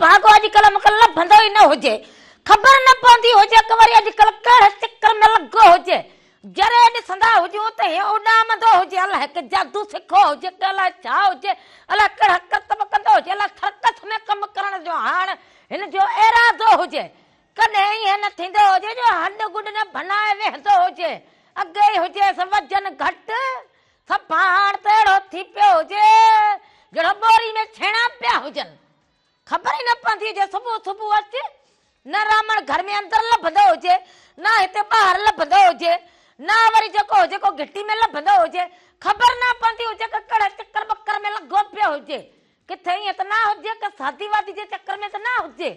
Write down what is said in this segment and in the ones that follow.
ڀاڳو اڄڪلهه مون کي لڀندو ئي نه هجي. خبر نه پوندي هجي ته وري اڄڪلهه ڪهڙي چڪر ۾ لڳو هجي. جڏهن ڏسندا هجون ته هي اڏامندو هجي، الائي ڪي جادو سکيو هجي ڪي الائي ڇا هجي، الائي ڪهڙا ڪرتب ڪندو هجي، الائي سرڪس ۾ ڪم ڪرڻ جو هاڻ هن جو ارادو هجي. ڪڏهن ائين نه ٿيندو هجي جو هڏ گڏ نه ڀنائي ويهندو هجي. اڳي ئي هجيس وزن گهٽ، صفا هاڻ ته اهڙو ٿي پيو هجي جهڙو ٻوري ۾ ڇيڻا پيا هجن. خبر ئي نه پوندي هجي صبح صبح اچ، نه رامڻ گهر ۾ اندر لڀندو هجي، نه هتي ٻاهر لڀندو هجي، نه وري جيڪو هجي ڪو گهٽي ۾ لڀندو هجي. خبر نه پوندي هجي ته ڪهڙي چڪر ٻڪر ۾ لڳو پيو هجي. ڪٿي ائين ته نه هجي ڪه شادي وادي جي چڪر ۾ ته نه هجي.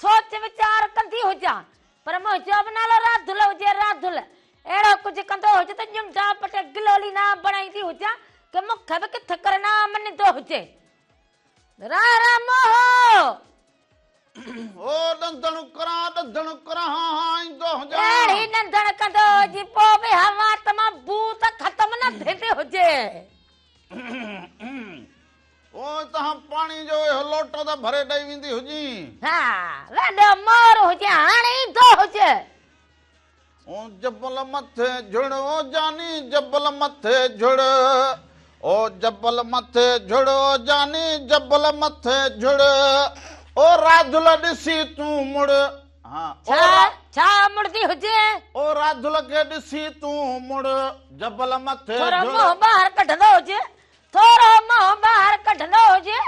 سوچ ويچار ڪندي هجان، پر منهنجو به نالو راڌل هجي، راڌل. اهڙو ڪجهه ڪندو هجي ته ڄنڊا پٽي گلولي نه بڻائيندي هجان ڪه مون کي به ڪٿ ڪري نه مڃيندو هجي. را را موهو! او ڏندڻ ڪران، ڏندڻ ڪران، ايندو هجان. اهڙي ڏندڻ ڪندو هجي، پوء به اها وات مان بوء ته ختم نه ٿيندي هجي. او تهان پاڻي جو اهو لوٽو ته ڀري ڏئي ويندي هجين. ها، وڏو مور هجي، هاڻي ايندو هجي. او جبل مٿي جهڙ، او جاني جبل مٿي جهڙ، او جبل مٿي جهڙ، او جاني جبل مٿي جهڙ، او راڌل ڏسي تون مڙ. ها، او ڇا، ڇا مڙدي هجي؟ او راڌل کي ڏسي تون مڙ، جبل مٿي ٿورو جهڙ. منهن ٻاهر ڪڍندو هجي، ٿورو منهن ٻاهر ڪڍندو هجي.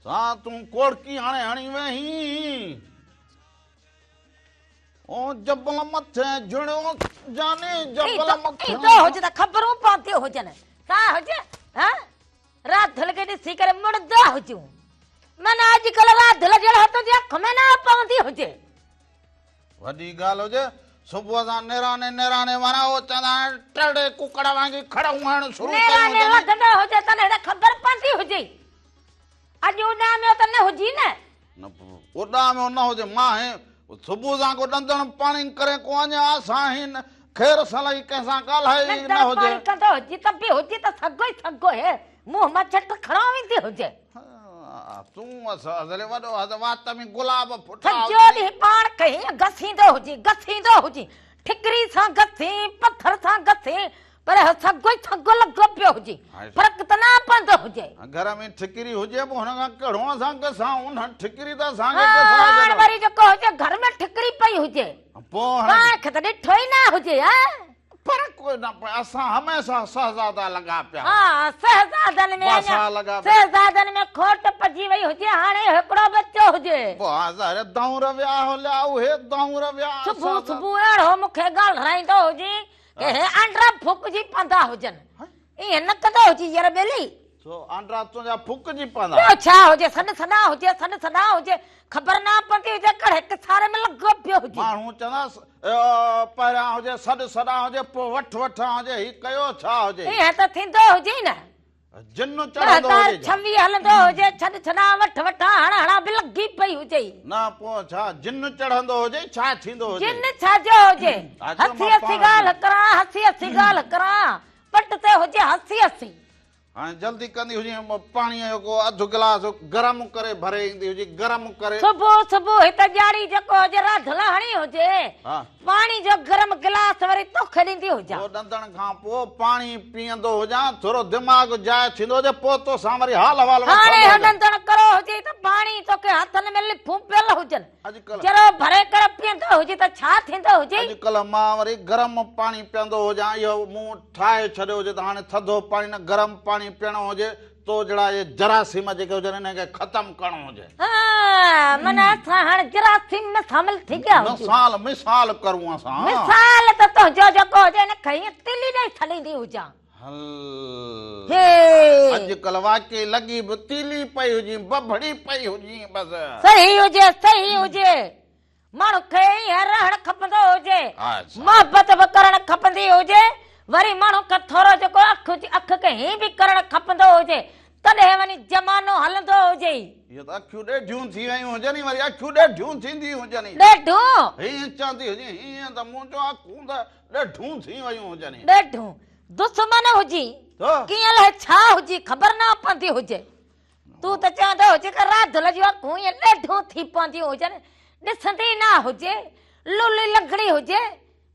ڇا تون ڪوڙڪي هاڻي هڻي ويهين؟ او جبل مٿي جهڙ، او جاني جبل مٿي. ايندو هجي ته خبرون پونديون هجن. ڇا هجي؟ ها؟ راڌل کي ڏسي ڪري مڙدا هجون. معنيٰ اڄڪلهه راڌل جهڙو تنهنجي اک ۾ نه پوندي هجي. وڏي ڳالهه هجي، صبح سان نيراني نيراني وارا اهو چوندا آهن ٽرڙي ڪڪڙ وانگي کڙون هڻڻ شروع ڪيون نيراني هجن. وڌندو هجي تڏهن ته خبر پوندي هجي. اڄ اڏاميو ته نه هجي نه. نه اڏاميو نه هجي مان هي صبح سان ڪو ڏندڻ پاڻي ڪري ڪو اڃا اسان هين خير سلائي ڪنهن سان ڳالهائي ئي نه ڏندڻ هجي. پاڻي ڪندو هجي ته به هجي ته سگهو ئي سگهو هي منهن مان ڇٽ کڻو ويندي هجي. تون ازلي وڏو هز وات ۾ گلاب ڦٽا سڄو هجنئي. ڏينهن پاڻ کي هيئن گسيندو هجي گسيندو هجي ٺڪري سان گسين پٿر سان گسين پر هو سگهو ئي سگهو لڳو پيو هجي فرق ته نه پوندو هجي. گهر ۾ ٺڪري هجي پوء هن کان ڪهڙو اسان گسان ان ٺڪري ته اسان کي ها گسائي هاڻ ڇڏيو. وري جيڪو هجي گهر ۾ ٺڪري پئي هجي پوء هن پاڻ کي ته ڏٺو ئي نه هجي ها. فرق ڪوئي نه پئي اسان هميشه شهزادا لڳا پيا. ها شهزادن ۾ اڃا بادشاهه لڳا پيا. شهزادن ۾ کوٽ پئجي وئي هجي هاڻي هڪڙو بچو هجي. پوء ها ظاهر دائون رويا هليا اهي دائون رويا صبح صبح اهڙو مون کي ڳالهرائيندو هجي ڪي هي آنڊرا ڦوڪجي پوندا هجن. ائين نه ڪندو هجي يار ٻيلي. ڇو آنڊرا تنهنجا ڦوڪجي پوندا. ٻيو ڇا هجي سڏ سڏا هجي سڏ سڏا هجي خبر نه پوندي هجي ڪهڙي ڪساري ۾ لڳو پيو هجي. ماڻهو چوندا پهريان هجي سڏ سڏا هجي پوء وٺ وٺان هجي هي ڪيو ڇا هجي. ائين ته ٿيندو هجي نه. جن چڙهندو هجي ڇا؟ 26 هلندو هجي، ڇڏ ڇڏان، وٺ وٺان، هڻ هڻان به لڳي پئي هجي. نه پوء ڇا جن چڙهندو هجي ڇا ٿيندو هجي؟ جن ڇا جو هجي؟ هسي هسي ڳالهه ڪران، هسي هسي ڳالهه ڪران، پٽ تي هجي هسي هسي. هاڻي جلدي ڪندي هجي پاڻيء جو ڪو اڌ گلاس گرم ڪري ڀري ايندي هجي گرم ڪري. صبح صبح هت ڄاڙي جيڪو هجي راڌل هڻي هجي. پاڻي جو گرم گلاس وري توکي ڏيندي هجان. پوء ڏندڻ کان پوء پاڻي پيئندو هجان، ٿورو دماغ جاء ٿيندو هجي، پوء توسان وري حال احوال وٺندو هاڻي هجان. ڏندڻ ڪرو هجي ته پاڻي توکي هٿن ۾ لڦون پيل هجن. اڄڪلهه. چرو ڀري ڪري پيئندو هجي ته ڇا ٿيندو هجي؟ اڄڪلهه مان وري گرم پاڻي پيئندو هجان، اهو مون ٺاهي ڇڏيو هجي ته هاڻي ٿڌو پاڻي نه گرم پاڻي پيئڻو هجي، تو جهڙا اهي جراثيم جيڪي هجن انهن کي ختم ڪرڻو هجي. ها معنيٰ اسان هاڻ جراثيم ۾ شامل ٿي ويا هجون. مثال مثال ڪرون اسان. مثال ته تنهنجو جيڪو هجي ان کي ائين تلي ڏئي ڇڏيندي هجان. هل. هي. اڄڪلهه واقعي لڳي به تيلي پئي هجين بڀڙي پئي هجين بس. صحيح هجي صحيح هجي. ماڻهو کي ائين رهڻ کپندو هجي، محبت به ڪرڻ کپندي هجي، وري ماڻهو کي ٿورو جيڪو اک جي اک کي هين به ڪرڻ کپندو هجي، تڏهن وڃي زمانو هلندو هجي. اهي ته اکيون ڏيڍيون ٿي ويون هجن وري اکيون ڏيڍيون ٿينديون هجن. ڏيڍون؟ هيئن چوندي هجي هيئن ته منهنجون اکيون ته ڏيڍون ٿي ويون هجن. ڏيڍون؟ دشمن هجي، ڪيئن الائي ڇا هجي خبر نه پوندي هجي. تون ته چوندو هجين ته راڌل جون اکيون ائين ڏيڍون ٿي پونديون هجن، ڏسندي نه هجي، لولي لنگڙي هجي،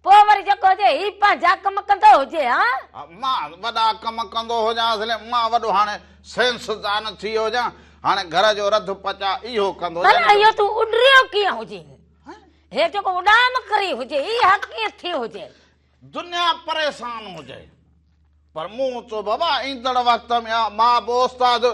پوء وري جيڪو هجي هي پنهنجا ڪم ڪندو هجي ها. ها مان وڏا ڪم ڪندو هجان، اصل مان وڏو هاڻي سائنسدان ٿي ويو هجان، هاڻي گهر جو رڌ پچاء اهو ڪندو هجان. ڀلا اهو تون اڏريو ڪيئن هجين؟ هي جيڪو اڏام ڪري هجي اها ڪيئن ٿي هجي؟ دنيا پريشان هجي پر مون چيو بابا ايندڙ وقت ۾ مان به استاد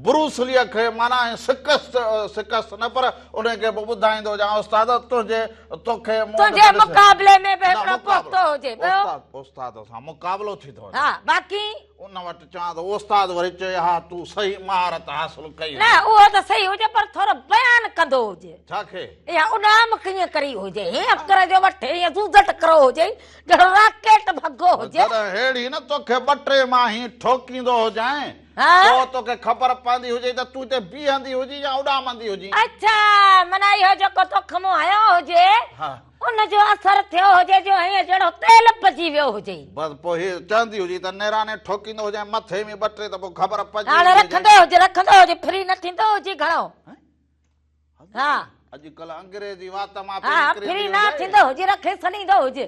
بروسليء کي معنيٰ ۽ شڪست شڪست نه پر ان کي به ٻڌائيندو هجان استاد تنهنجي توکي مون تنهنجي مقابلي ۾ به هڪڙو پختو هجي ٻيو استاد استاد سان مقابلو ٿي ٿو وڃي ها باقي ان وٽ چوان ته استاد وري چئي ها تون صحيح مهارت حاصل ڪئي نه اهو ته صحيح هجي پر ٿورو بيان ڪندو هجي. ڇا کي؟ اها اڏام ڪيئن ڪري هجي هيئن ڪر جو وٺي هيئن زوزٽ ڪرو هجي جهڙو راڪيٽ ڀڳو هجي. جڏهن ههڙي نه توکي ٻه ٽي مان هيئن ٺوڪيندو هجانء پوء توکي خبر پوندي هجي ته تون هتي بيهندي هجين يا اڏامندي هجين. اڇا معنيٰ اهو جيڪو توک مون هنيو هجي ان جو اثر ٿيو هجي جو هيئن جهڙو تيل پئجي ويو هجي. بس پوء هي چوندي هجي ته نيراني ٺوڪيندو هجانء مٿي ۾ ٻه ٽي ته پوء خبر پئجي هاڻي ويندي هجي. رکندو هجي رکندو هجي فري نه ٿيندو هجي گهڻو. ها. اڄڪلهه انگريزي وات مان پئي ها نڪري فري پئي نه هجي. ٿيندو هجي رکي ڇڏيندو هجي.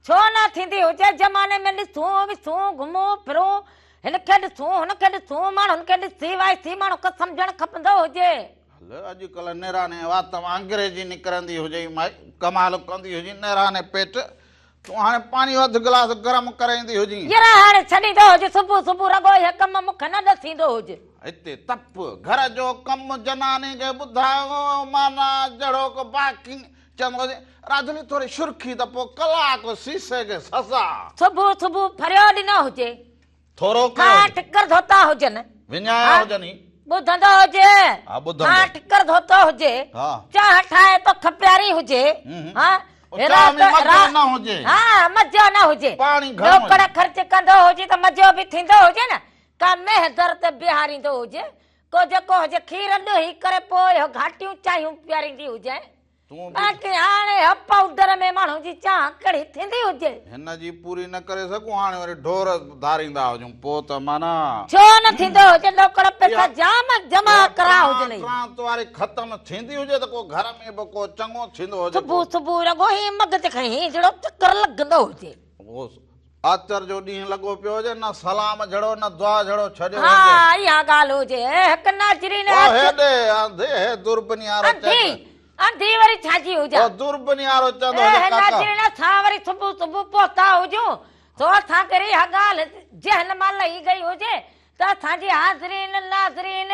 ڇو نه ٿيندي هجي زماني ۾ ڏسون وسون گهمون ڦرون هن کي ڏسون هن کي ڏسون ماڻهن کي ڏسي وائسي ماڻهو کي سمجهڻ کپندو هجي. هل اڄڪلهه نيراني وات مان انگريزي نڪرندي هجي مائي ڪمال ڪندي هجي نيراني پيٽ تون هاڻي پاڻي جو اڌ گلاس گرم ڪري ايندي هجين. ير هاڻي ڇڏيندو هج صبح صبح رڳو اهي ڪم مون کي نه ڏسيندو هج. هتي تپ گهر جو ڪم جناني کي ٻڌايو معنيٰ جهڙوڪ باقي چوندو هجي راڌلي ٿوري شرخي ته پوء ڪلاڪ سيسي کي سزا. صبح صبح ڦريو ڏنو هجي. ٿورو ڪيو ٿان هجي. ٺڪر ڌوتا هجن. وڃايا هجن ئي. ٻڌندو هجي. ها ٻڌندو. ٿان ٺڪر ڌوتو هجي. ها. چانهه ٺاهي توک پياري هجي. ها. چانهه ۾ مزو نه هجي. ها مزو نه هجي. پاڻي گهڻو هجي. ڏوڪڙ خرچ ڪندو هجي ته مزو به ٿيندو هجي نه. ڪا مينهن در تي بيهاريندو هجي. ڪو جيڪو هجي کير ڏهي ڪري پوء اهو گهاٽيون چانهيون پياريندي هجي. تون به. باقي هاڻي اها پائوڊر ۾ ماڻهو جي چانهه ڪهڙي ٿيندي هجي. هن جي پوري نه ڪري سگهون هاڻي وري ڍور ڌاريندا هجون پوء ته معنيٰ. ڇو نه ٿيندو هجي ڏوڪڙ پئسا جام جمع ڪرا هجنئي. اها ٽرانت واري ختم ٿيندي هجي ته ڪو گهر ۾ به ڪو چڱو ٿيندو هجي. صبح صبح رڳو هي مغز کي هين جهڙو چڪر لڳندو هجي. آچر جو ڏينهن لڳو پيو هجي، نه سلام جھڙو نه دعا جھڙو ڇڏيو ها هجي. اها ڳالهه هجي هڪ ناظرين او اچ. هيڏي انڌي هي دوربني وارو چئي انڌي پيو. انڌي وري ڇا جي هجان. او دوربني وارو چوندو هجي اي ڪاڪا. ناظرين اسان وري صبح صبح پهتا هجون سو اسان کي اها ڳالهه ذهن مان لهي گئي هجي ته اسان جي حاضرين ناظرين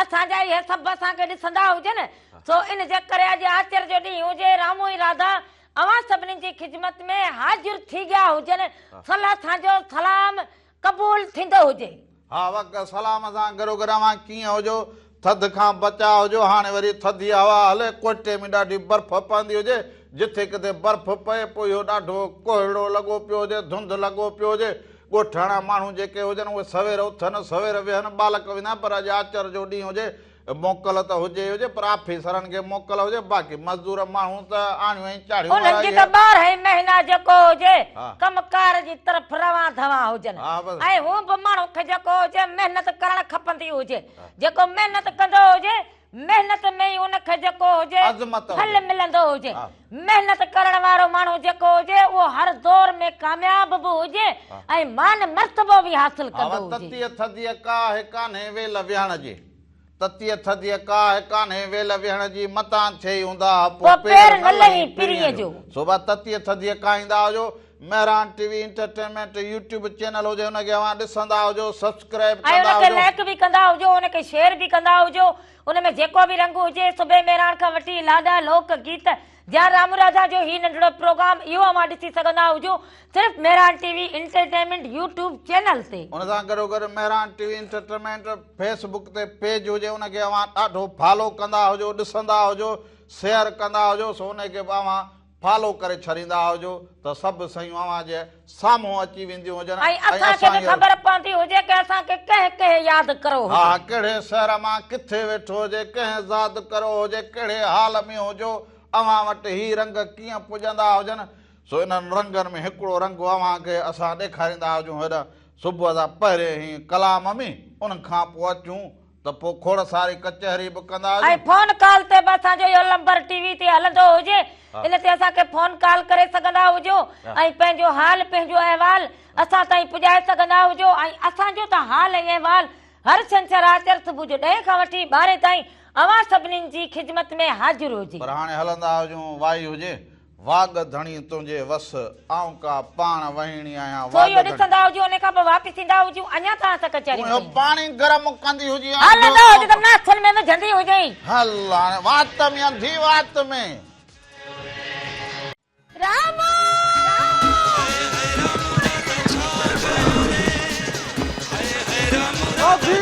اسان جا اهي سڀ اسان کي ڏسندا هجن سو ان جي ڪري اڄ آچر جو ڏينهن هجي رامو ۽ راڌا اوهان سڀني جي خدمت ۾ حاضر ٿي گيا هجن، سل اسان جو سلام قبول ٿيندو هجي. ها وقت سلام سان گڏوگڏ اوهان ڪيئن هجو، ٿڌ کان بچاء هجو، هاڻي وري ٿڌي هوا هلي، ڪوئٽي ۾ ڏاڍي برف پوندي هجي، جٿي ڪٿي برف پئي پوء اهو ڏاڍو ڪوهيڙو لڳو پيو هجي، ڌنڌ لڳو پيو هجي، ڳوٺاڻا ماڻهو جيڪي هجن اهي سوير اٿن، سوير ويهن، ٻالڪ ويندا پر اڄ آچر جو ڏينهن هجي، موڪل ته هجي ئي هجي پر آفيسرن کي موڪل هجي باقي مزدور ماڻهو ته آڻيون ۽ چاڙهيون انهن وارا جي اهي. ته ٻارهن ئي مهينا جيڪو هجي ها. ڪم ڪار جي طرف روان ڌوان هجن ها بس. ۽ هون به ماڻهو کي جيڪو هجي محنت ڪرڻ کپندي هجي جيڪو محنت ڪندو هجي محنت ۾ ئي ان کي جيڪو هجي عظمت ڦل هجي. ملندو هجي ها. محنت ڪرڻ وارو ماڻهو جيڪو هجي اهو هر دور ۾ ڪامياب به هجي ۽ مان مرتبو به حاصل ها ڪندو هجي. تتيء ٿڌيء ڪاهه ڪانهي ويل ويهڻ جي. تتيء ٿڌيء ڪاهه ڪانهي ويل ويهڻ جي، متان ٿئي اونداهه پوء پير نه لهين پرينء جو. سو با تتيء ٿڌيء ڪاهيندا هجو. Mehran T V entertainment YouTube channel هجي ان کي اوهان ڏسندا هجو سبسڪرائب ۽ ڪندا ان کي هجو. لائيڪ به ڪندا هجو ان کي شيئر به ڪندا هجو ان ۾ جيڪو به رنگ هجي صبح مهراڻ کان وٺي لاڏا لوڪ گيت جيان رام راڌا جو هي ننڍڙو پروگرام اهو اوهان ڏسي سگهندا هجو صرف Mehran T V entertainment YouTube channel تي. ان سان گڏوگڏ Mehran T V entertainment Facebook تي پيج هجي ان کي اوهان ڏاڍو فالو ڪندا هجو ڏسندا هجو شيئر ڪندا هجو سو ان کي به اوهان فالو ڪري ڇڏيندا هجو ته سڀ شيون اوهان جي سامهون اچي وينديون هجن ۽ اسان کي به خبر پوندي هجي ڪه اسان کي ڪنهن ڪنهن ياد ڪرو هجي. ها ڪهڙي شهر مان ڪٿي ويٺو هجي ڪنهن زاد ڪرو هجي ڪهڙي حال ۾ هجو اوهان وٽ هي رنگ ڪيئن پڄندا هجن سو انهن رنگن ۾ هڪڙو رنگ اوهان کي اسان ڏيکاريندا هجون هيڏانهن صبح سان پهرين هي ڪلام ۾ ان کان پوء اچون ته پوء کوڙ ساري ڪچهري به ڪندا ۽ هجون. فون ڪال تي به اسان جو اهو لمبر ٽي وي تي هلندو هجي ان تي اسان کي فون ڪال ڪري سگهندا هجو ۽ پنهنجو حال پنهنجو احوال اسان تائين پڄائي سگهندا هجو ۽ اسان جو ته حال ۽ احوال هر ڇنڇر آچر صبح جو ڏهين کان وٺي ٻارهين تائين اوهان سڀني جي خدمت ۾ حاضر هجي. پر هاڻي هلندا هجون وائي هجي واڳ ڌڻي تنهنجي وس، آئون ڪا پاڻ وهيڻي آهيان، سو واڳ اهو ڌڻي. ڏسندا هجون ان کان پوء واپس ايندا هجون اڃا توهان سان ڪچهريون تون اهو ڪيون. پاڻي گرم ڪندي هجين ۽ هلندو هجين ته ناسن ۾ وجهندي هجين. هل هاڻي وات ۾ انڌي وات ۾. رامو! اٿي!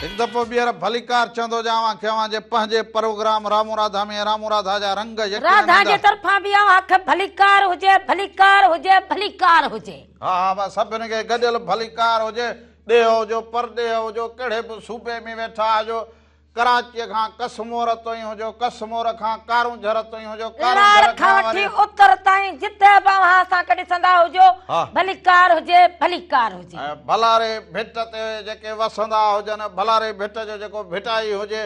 هڪ دفعو ٻيهر ڀليڪار چوندو هجان اوهان کي اوهان جي پنهنجي پروگرام رامو راڌا ۾ رامو راڌا جا رنگ يقينن راڌا جي ايندا. طرفان به اوهان کي ڀليڪار هجي ڀليڪار هجي ڀليڪار هجي. ها ها بس سڀني کي گڏيل ڀليڪار هجي ڏيهه هجو پرڏيهه هجو ڪهڙي به صوبي ۾ ويٺا هجو ڪراچيء کان ڪسمور تائين هجو، ڪسمور کان ڪارونجهر تائين هجو، لاڙ ڪارونجهر کان کان وٺي وري. اتر تائين جتي به اوهان اسان کي ڏسندا هجو، ها. ڀليڪار هجي، ڀليڪار هجي. ۽ ڀلاري ڀٽ تي جيڪي وسندا هجن، ڀلاري ڀٽ جو جيڪو ڀٽائي هجي،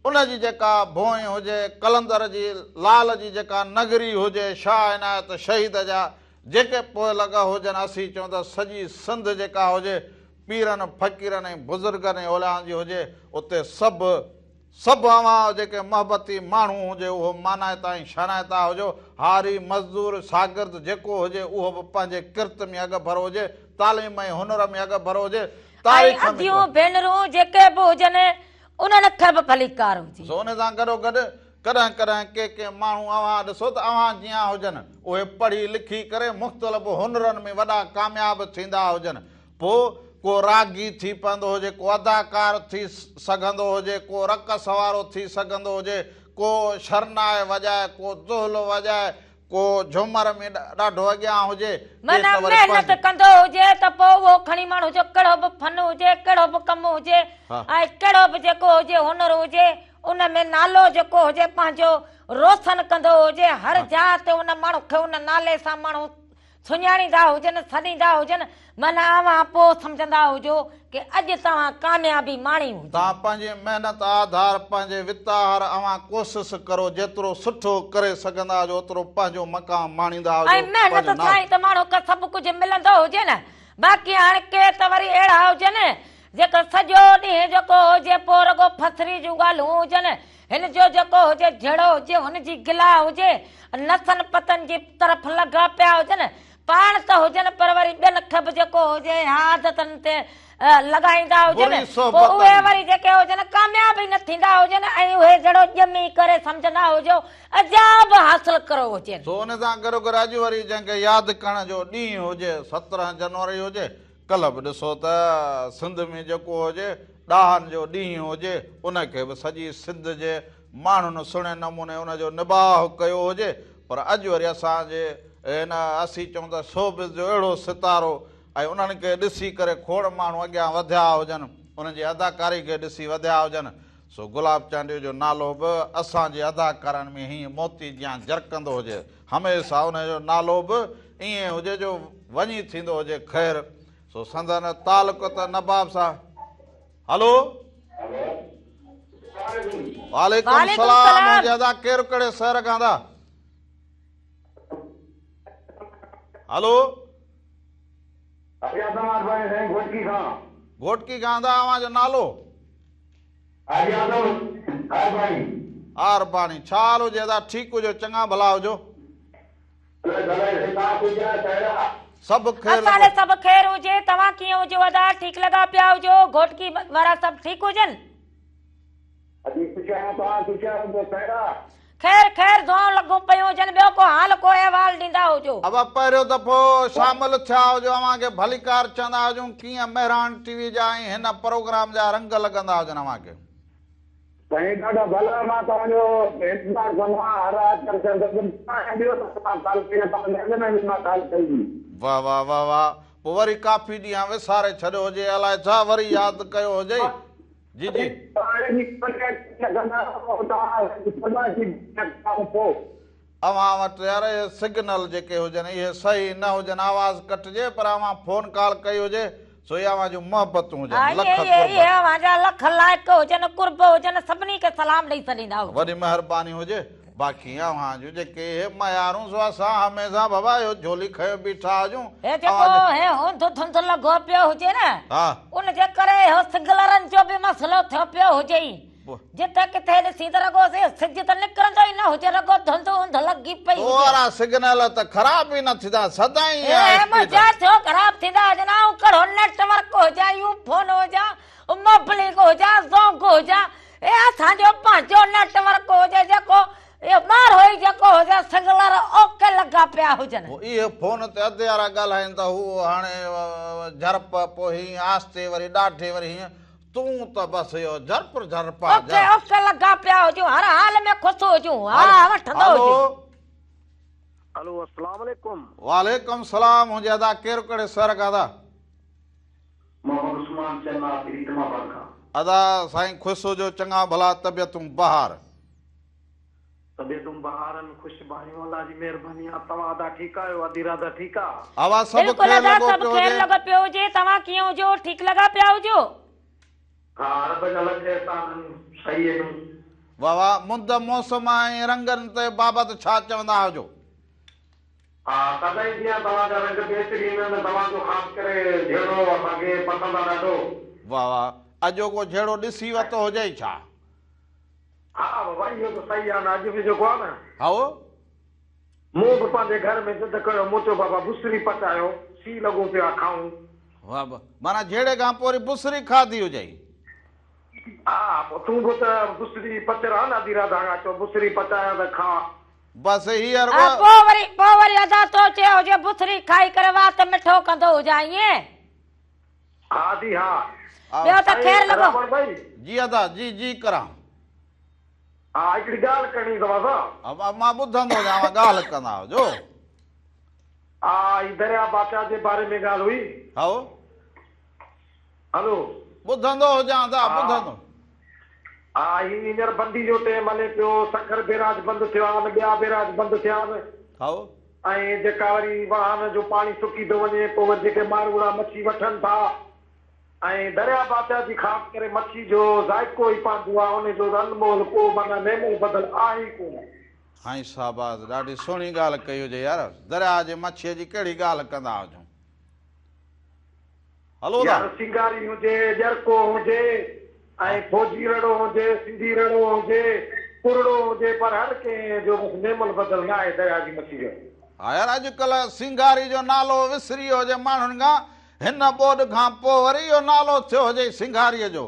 ان جي جيڪا ڀونء هجي، قلندر جي لال جي جيڪا نگري هجي، شاهه عنايت شهيد جا جيڪي پوئلڳ هجن، اسين چئون ته سڄي سنڌ جيڪا هجي، پيرن، فقيرن ۽ بزرگن ۽ اوليائن جي هجي، اتي سڀ، سڀ اوهان جيڪي محبتي ماڻهو هجي اهو مانائتا ۽ شانائتا هجو، هاري، مزدور، شاگرد جيڪو هجي اهو به پنهنجي ڪرت ۾ اڳڀرو هجي، تعليم ۽ هنر ۾ اڳڀرو هجي، ۽ تاريخ ۾. اديون، ڀينرون جيڪي به هجن انهن کي به ڀليڪار هجي. سو ان سان گڏوگڏ ڪڏهن ڪڏهن ڪي ڪي ماڻهو اوهان ڏسو ته اوهان جيان هجن، اهي پڙهي لکي ڪري مختلف هنرن ۾ وڏا ڪامياب ٿيندا هجن، پوء ڪو راڳي ٿي پوندو هجي، ڪو اداڪار ٿي سگهندو هجي، ڪو رقص وارو ٿي سگهندو هجي، ڪو شرنائي وڄائي، ڪو دهل وڄائي، ڪو جهومر ۾ ڏاڍو اڳيان هجي، ڪي معنيٰ ته وري محنت پنهنجي. ڪندو هجي ته پوء اهو کڻي ماڻهو جو ڪهڙو به فن هجي، ڪهڙو به ڪم هجي ۽ ڪهڙو به جيڪو هجي هنر هجي، ان ۾ نالو جيڪو هجي پنهنجو روشن ڪندو هجي، هر جاء تي ان ماڻهو کي ان نالي سان ماڻهو سڃاڻيندا هجن، سڏيندا هجن، معنيٰ اوهان پوء سمجهندا هجو ڪي اڄ توهان ڪاميابي ماڻي هجي. توهان پنهنجي محنت آڌار، پنهنجي وت آهر اوهان ڪوشش ڪرو، جيترو سٺو ڪري سگهندا هجو اوترو پنهنجو مقام ماڻيندا هجو، ۽ محنت پنهنجو سان نالو. ئي ته ماڻهو کي سڀ ڪجهه ملندو هجي نه، باقي هاڻي ڪي ته وري اهڙا هجن جيڪو سڄو ڏينهن جيڪو هجي پوء رڳو ڦسري جون ڳالهيون هجن، هن جو جيڪو هجي جهڙو هجي هن جي گلا هجي، نسن پتن جي طرف لڳا پيا هجن، پاڻ ته هجن پر وري ٻين کي به جيڪو هجي عادتن تي لڳائيندا هجن، بري پوء صحبتن. اهي وري جيڪي هجن ڪامياب ئي نه ٿيندا هجن ۽ اهي جهڙو ڄمي ڪري سمجهندا هجو عذاب حاصل ڪرو هجين. سو ان سان گڏوگڏ اڄ وري جنهن کي ياد ڪرڻ جو ڏينهن هجي 17 جنوري هجي ڪلهه به ڏسو ته سنڌ ۾ جيڪو هجي ڏاهن جو ڏينهن هجي ان کي به سڄي سنڌ جي ماڻهن سهڻي نموني ان جو نباهه ڪيو هجي پر اڄ وري اسان جي هن اسين چئون ته شوبز جو اهڙو ستارو ۽ انهن کي ڏسي ڪري کوڙ ماڻهو اڳيان وڌيا هجن انهن جي اداڪاري کي ڏسي وڌيا هجن سو گلاب چانڊيو جو نالو به اسان جي اداڪارن ۾ هيئن موتي جيان جرڪندو هجي. هميشه ان جو نالو به ائين هجي جو وڃي ٿيندو هجي خير سو سندن تعلق ته نباب صاحب هلو وعليڪم السلام هجي ادا ڪير ڪهڙي شهر کان ادا هلو حاجي آدم عرباڻي سائين گهوٽڪي کان. گهوٽڪي کان ادا اوهان جو نالو؟ حاجي آدم عرباڻي. عرباڻي ڇا حال هجي ادا ٺيڪ هجو چڱا ڀلا هجو. الله ڀلائي سائين توهان خوش آهيو خير آ. سڀ خير اسان ڏي سڀ خير هجي توهان ڪيئن هجو ادا ٺيڪ لڳا پيا هجو گهوٽڪي وارا سڀ ٺيڪ هجن. اسين خوش آهيون توهان خوش آهيو خير آ. خير خير دعائون لڳون پيون هجن ٻيو ڪو حال ڪو احوال ڏيندا هجو. ابا پهريون دفعو شامل ٿيا هجو اوهان کي ڀليڪار چوندا هجون ڪيئن مهراڻ ٽي وي جا ۽ هن پروگرام جا رنگ لڳندا هجن اوهان کي. سائين ڏاڍا ڀلا مان توهان جو انتظار ڪندو آهيان هر آچر چنڊ تي ۽ ٻيو دفعو مان ڪال ڪئي آهي توهان کي اڳ ۾ به مان ڪال ڪئي هئي. واه واه واه واه پوء وري ڪافي ڏينهن وساري ڇڏيو هجي الائي ڇا وري ياد ڪيو هجئي جي جي. اوهان وٽ يار اهي سگنل جيڪي هجن اهي صحيح نه هجن آواز ڪٽجي پر اوهان فون ڪال ڪئي هجي سو اهي اوهان جون محبتون هجن لک اهي قرب. اهي اوهان جا لک لائق هجن قرب هجن سڀني کي سلام ڏئي ڇڏيندا هجو. وڏي مهرباني هجي باقي اوهان جون جيڪي اهي ميارون سو اسان هميشه بابا اهو جهولي کنيو بيٺا هجون هي جيڪو اوهان جي هي هوند ڌنڌ لڳو پيو هجي نه ها. ان جي ڪري اهو سگلرن جو به مسئلو ٿيو پيو هجي جتي ڪٿي ڏسين ته رڳو سج ته نڪرندو ئي نه هجي رڳو ڌنڌ اوندھ لڳي پئي تو هجي. وارا سگنل ته خراب ئي نه ٿيندا سدائين اها هي اسپيڊ. منهنجا ڇو خراب ٿيندا هجن آئون ڪهڙو نيٽ ورڪ هجان يو فون هجان موبلنڪ هجان زونگ هجان هي اسان جو پنهنجو نيٽ ورڪ هجي جيڪو اهو ٻارهو ئي جيڪو هجي سگلر اوڪي لڳا پيا هجن. پوء اهي فون تي اڌ يارا ڳالهائين ته هو هاڻي جهرپ پوء هيئن آهستي وري ڏاڍي وري هيئن تون ته بس اهو جهرپ جهرپ آ اوڪي اوڪي لڳا پيا هجون هر حال ۾ خوش هجون ها وٺندو هلو. هجون. هلو السلام عليڪم. وعليڪم سلام هجي ادا ڪير ڪهڙي شهر کان ادا. محمد عثمان چنا پريتم آباد کان. ادا سائين خوش هجو چڱا ڀلا طبيعتون بهار. طبيعتون بهار آهن خوش به آهيون الله جي مهرباني آ توهان ادا ٺيڪ آهيو ادي راڌا ٺيڪ آ. اوا سڀ بلڪل خير ادا لڳو سڀ پيو خير هجي. لڳو پيو هجي توهان ڪيئن هجو ٺيڪ لڳا پيا هجو. ها رب جا لک احسان آهن صحيح آهيون. واه واه مند موسم ۽ رنگن تي بابت ڇا چوندا هجو. ها سدائين جيان توهان جا رنگ بهترين آهن توهان جو خاص ڪري جهيڙو اسان کي پسند آ ڏاڍو. واه واه اڄوڪو جهيڙو ڏسي ورتو هجئي ڇا. ها بابا اهو ته صحيح آ نه اڄ به جيڪو آ نه. هائو. مون به پنهنجي گهر ۾ ضد ڪيو مون چيو بابا بصري پچايو سي لڳو پيو آ کائون. واه معنيٰ جهيڙي کان پوء وري بصري کاڌي هجئي. ها پوء تون به ته بصري پچرا نه ادي راڌا کان چئو بصري پچايان ته کاء. بس هيء ها رڳو. پوء وري پوء وري ادا تو چيو هجي بصري کائي ڪري وات مٺو ڪندو هجان ائين. ها ادي ها. ٻيو ته خير سائين لڳو. راوڻ ڀائي. جي ادا جي جي ڪران. ها هڪڙي ڳالهه ڪرڻي هئي توهان سان. ابا مان ٻڌندو هجان اوهان ڳالهه ڪندا هجو. ها هي درياء بادشاهه جي باري ۾ ڳالهه هئي. هائو. هلو. ٻڌندو هجان ادا ٻڌندو. ها هي هينئر بندي جو ٽيم هلي پيو سکر بيراج بند ٿيو آهن ٻيا بيراج بند ٿيا آهن. هائو. ۽ جيڪا وري واهن جو پاڻي سڪي ٿو وڃي پوء وري جيڪي ماروئڙا مڇي وٺن ٿا ۽ درياء بادشاهه جي خاص ڪري مڇي جو ذائقو ئي پنهنجو آهي انهي جو انمول ڪو معنيٰ نعم البدل آهي ئي ڪونه. سائين شهباز ڏاڍي سهڻي ڳالهه ڪئي هجي يار درياء جي مڇيء جي ڪهڙي ڳالهه ڪندا هجون. هلو ادا. يار سينگاري هجي، ڄرڪو هجي ۽ فوجي رڙو هجي، سنڌي رڙو هجي، ڪرڙو هجي پر هر ڪنهن جو بس نعم البدل نه آهي درياء جي مڇي جو. ها يار اڄڪلهه سينگاري جو نالو وسري ويو هجي ماڻهن کان هن ٻوڏ کان پوء وري اهو نالو ٿيو هجي سينگاري جو.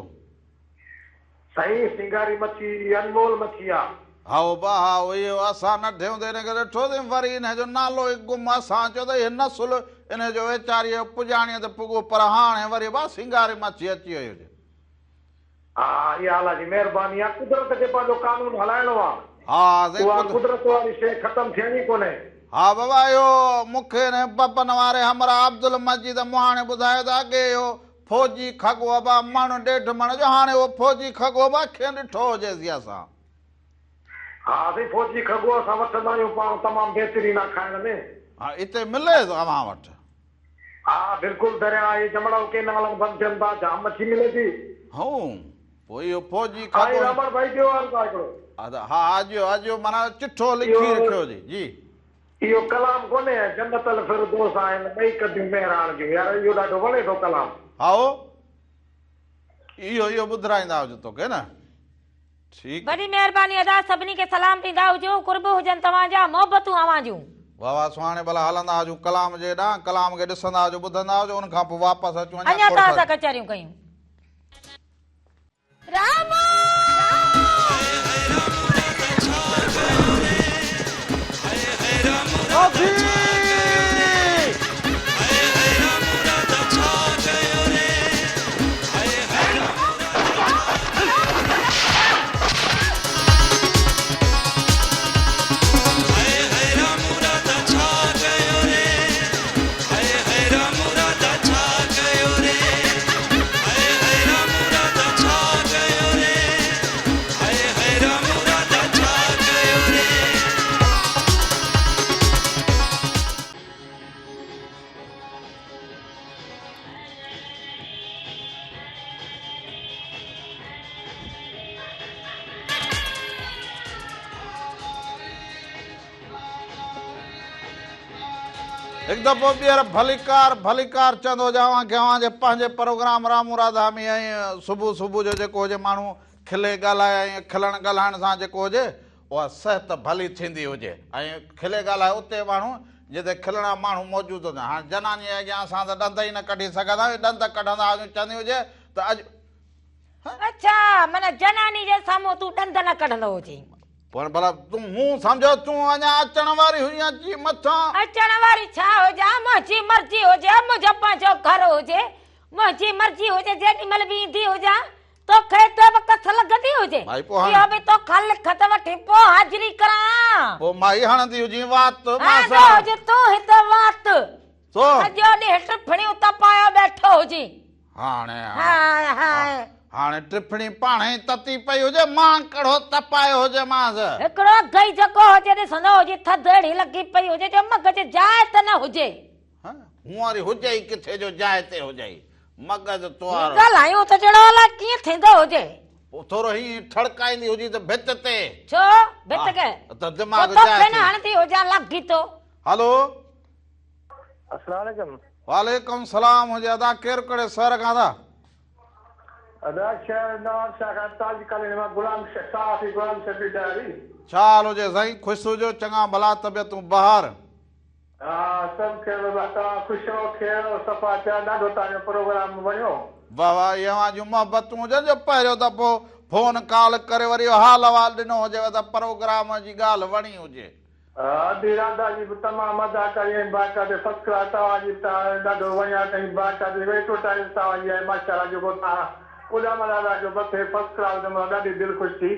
سائين سينگاري مڇي انمول مڇي آ. هائو با هائو اهو اسان ننڍي هوندي ان کي ڏٺوسين وري انهي جو نالو ئي گم اسان چيو ته اهي نسل انهي جو ويچاري جو پڄاڻي تي پڳو پر هاڻي وري با سينگاري مڇي اچي وئي هجي. ها اها الله جي مهرباني آ قدرت کي پنهنجو قانون هلائڻو آ ها سائين اها قدرت واري شيء ختم ٿيڻي ڪونهي. ها بابا اهو مون کي انهي ببن واري همراهه عبدالمجيد مهاڻي ٻڌايو ته اڳي اهو فوجي کڳو ابا مڻ ڏيڍ مڻ جو هاڻي اهو فوجي کڳو به اکين ڏٺو هجيس اسان. ها سائين فوجي کڳو اسان وٺندا آهيون پاڻ تمام بهترين آ کائڻ ۾. ها اتي ملي ٿو اوهان وٽ. ها بلڪل درياء اهي جمڙائو ڪينالن بند ٿين ٿا جام مڇي ملي ٿي. هون پوء اهو فوجي کڳو. سائين رامڻ ڀائي ٻيو عرض آ هڪڙو. ادا ها اجيو اجيو معنيٰ چٺو لکي رکيو هجي جي. اهو ڪلام ڪونهي جنت الفردوس آهن ٻئي ڪڍيون مهراڻ جون يار اهو ڏاڍو وڻي ٿو ڪلام. هائو اهو اهو ٻڌرائيندا هجو توکي نه ٺيڪ. وڏي مهرباني ادا سڀني کي سلام ڏيندا هجو قرب هجن توهان جا محبتون اوهان جون. واه واه سهاڻي ڀلا هلندا هجون ڪلام جي ڏانهن ڪلام کي ڏسندا هجو ٻڌندا هجو ان کان پوء واپس اچون اڃا اڃا کوڙ توهان سان ساريون. ڪچهريون ڪيون. رامو! هڪ دفعو ٻيهر ڀليڪار ڀليڪار چوندو هجان اوهان کي اوهان جي پنهنجي پروگرام رامون راڌا ۾ ۽ صبح صبح جو جيڪو هجي ماڻهو کلي ڳالهائي ۽ کلڻ ڳالهائڻ سان جيڪو هجي اها صحت ڀلي ٿيندي هجي ۽ کلي ڳالهائي اتي ماڻهو جتي کلڻا ماڻهو موجود هجن هاڻ جناني جي اڳيان اسان ته ڏند ئي نه ڪڍي سگهندا آهيون ڏند ڪڍندا هجون چوندي هجي ته اڄ اڇا معنيٰ جناني جي سامهون تون ڏند نه ڪڍندو هجين. پوء ڀلا تون مون سمجهيو تون اڃا اچڻ واري هئين اچي مٿان. اچڻ واري ڇا هجان منهنجي مرضي هجي منهنجو پنهنجو گهر هجي منهنجي مرضي هجي جيڏي مهل به ايندي هجان توکي ته به ڪس لڳندي هجي مائي پوء هاڻ اهو به توکان لکت وٺي پوء حاضري ڪران. پوء مائي هڻندي هجين وات مان هڻندو سان. هجين تون هت وات. سو. سڄو ڏينهن ٽڦڻيون تپايو ٻيٺو هجين. هاڻي هاڻي ٽڦڻي پاڻهي تتي پئي هجي، مان ڪڙهو تپايو هجيمانس. هڪڙو اگهئي جيڪو هجي ڏسندو هجي ٿڌ اهڙي لڳي پئي هجي جو مغز جاء تي نه هجي. هونئري هجي ئي ڪٿي جو جاء تي هجئي مغز توهارو. ڳالهايون ته جهڙو الاء ڪيئن ٿيندو هجي. پوء ٿورو هيئن ٺڙڪائيندي هجي ته ڀت تي. ڇو ڀت کي؟ ته دماغ پوء جاء توکي نه تي. هڻندي هجان لاڳيتو. هلو. السلام عليڪم. وعليڪم سلام هجي ادا ڪير ڪهڙي شهر کان ٿا. ادا شهر نواب شاهه کان تاج ڪالوني مان غلام صحافي غلام شبير ڏاهري. ڇا حال هجي سائين خوش هجو چڱا ڀلا طبيعتون بهار. ها سڀ خير بابا توهان خوش رهو خير رهو صفا ٿيا ڏاڍو توهان جو پروگرام وڻيو. واه واه اهي اوهان جون محبتون هجن جو پهريون دفعو فون ڪال ڪري وري اهو حال احوال ڏنو هجيو ته پروگرام جي ڳالهه وڻي هجي. ادي راڌا جي به تمام اداڪاري ۽ باقاعدي فرسٽ ڪلاس توهان جي به توهان ڏاڍو وڻيا ۽ باقاعدي جيڪو ايڊورٽائيز توهان جي آهي ماشاءالله جيڪو توهان اڏامندا ٿا جو مٿي فرسٽ ڪلاس ۾ مطلب ڏاڍي دل خوش ٿي.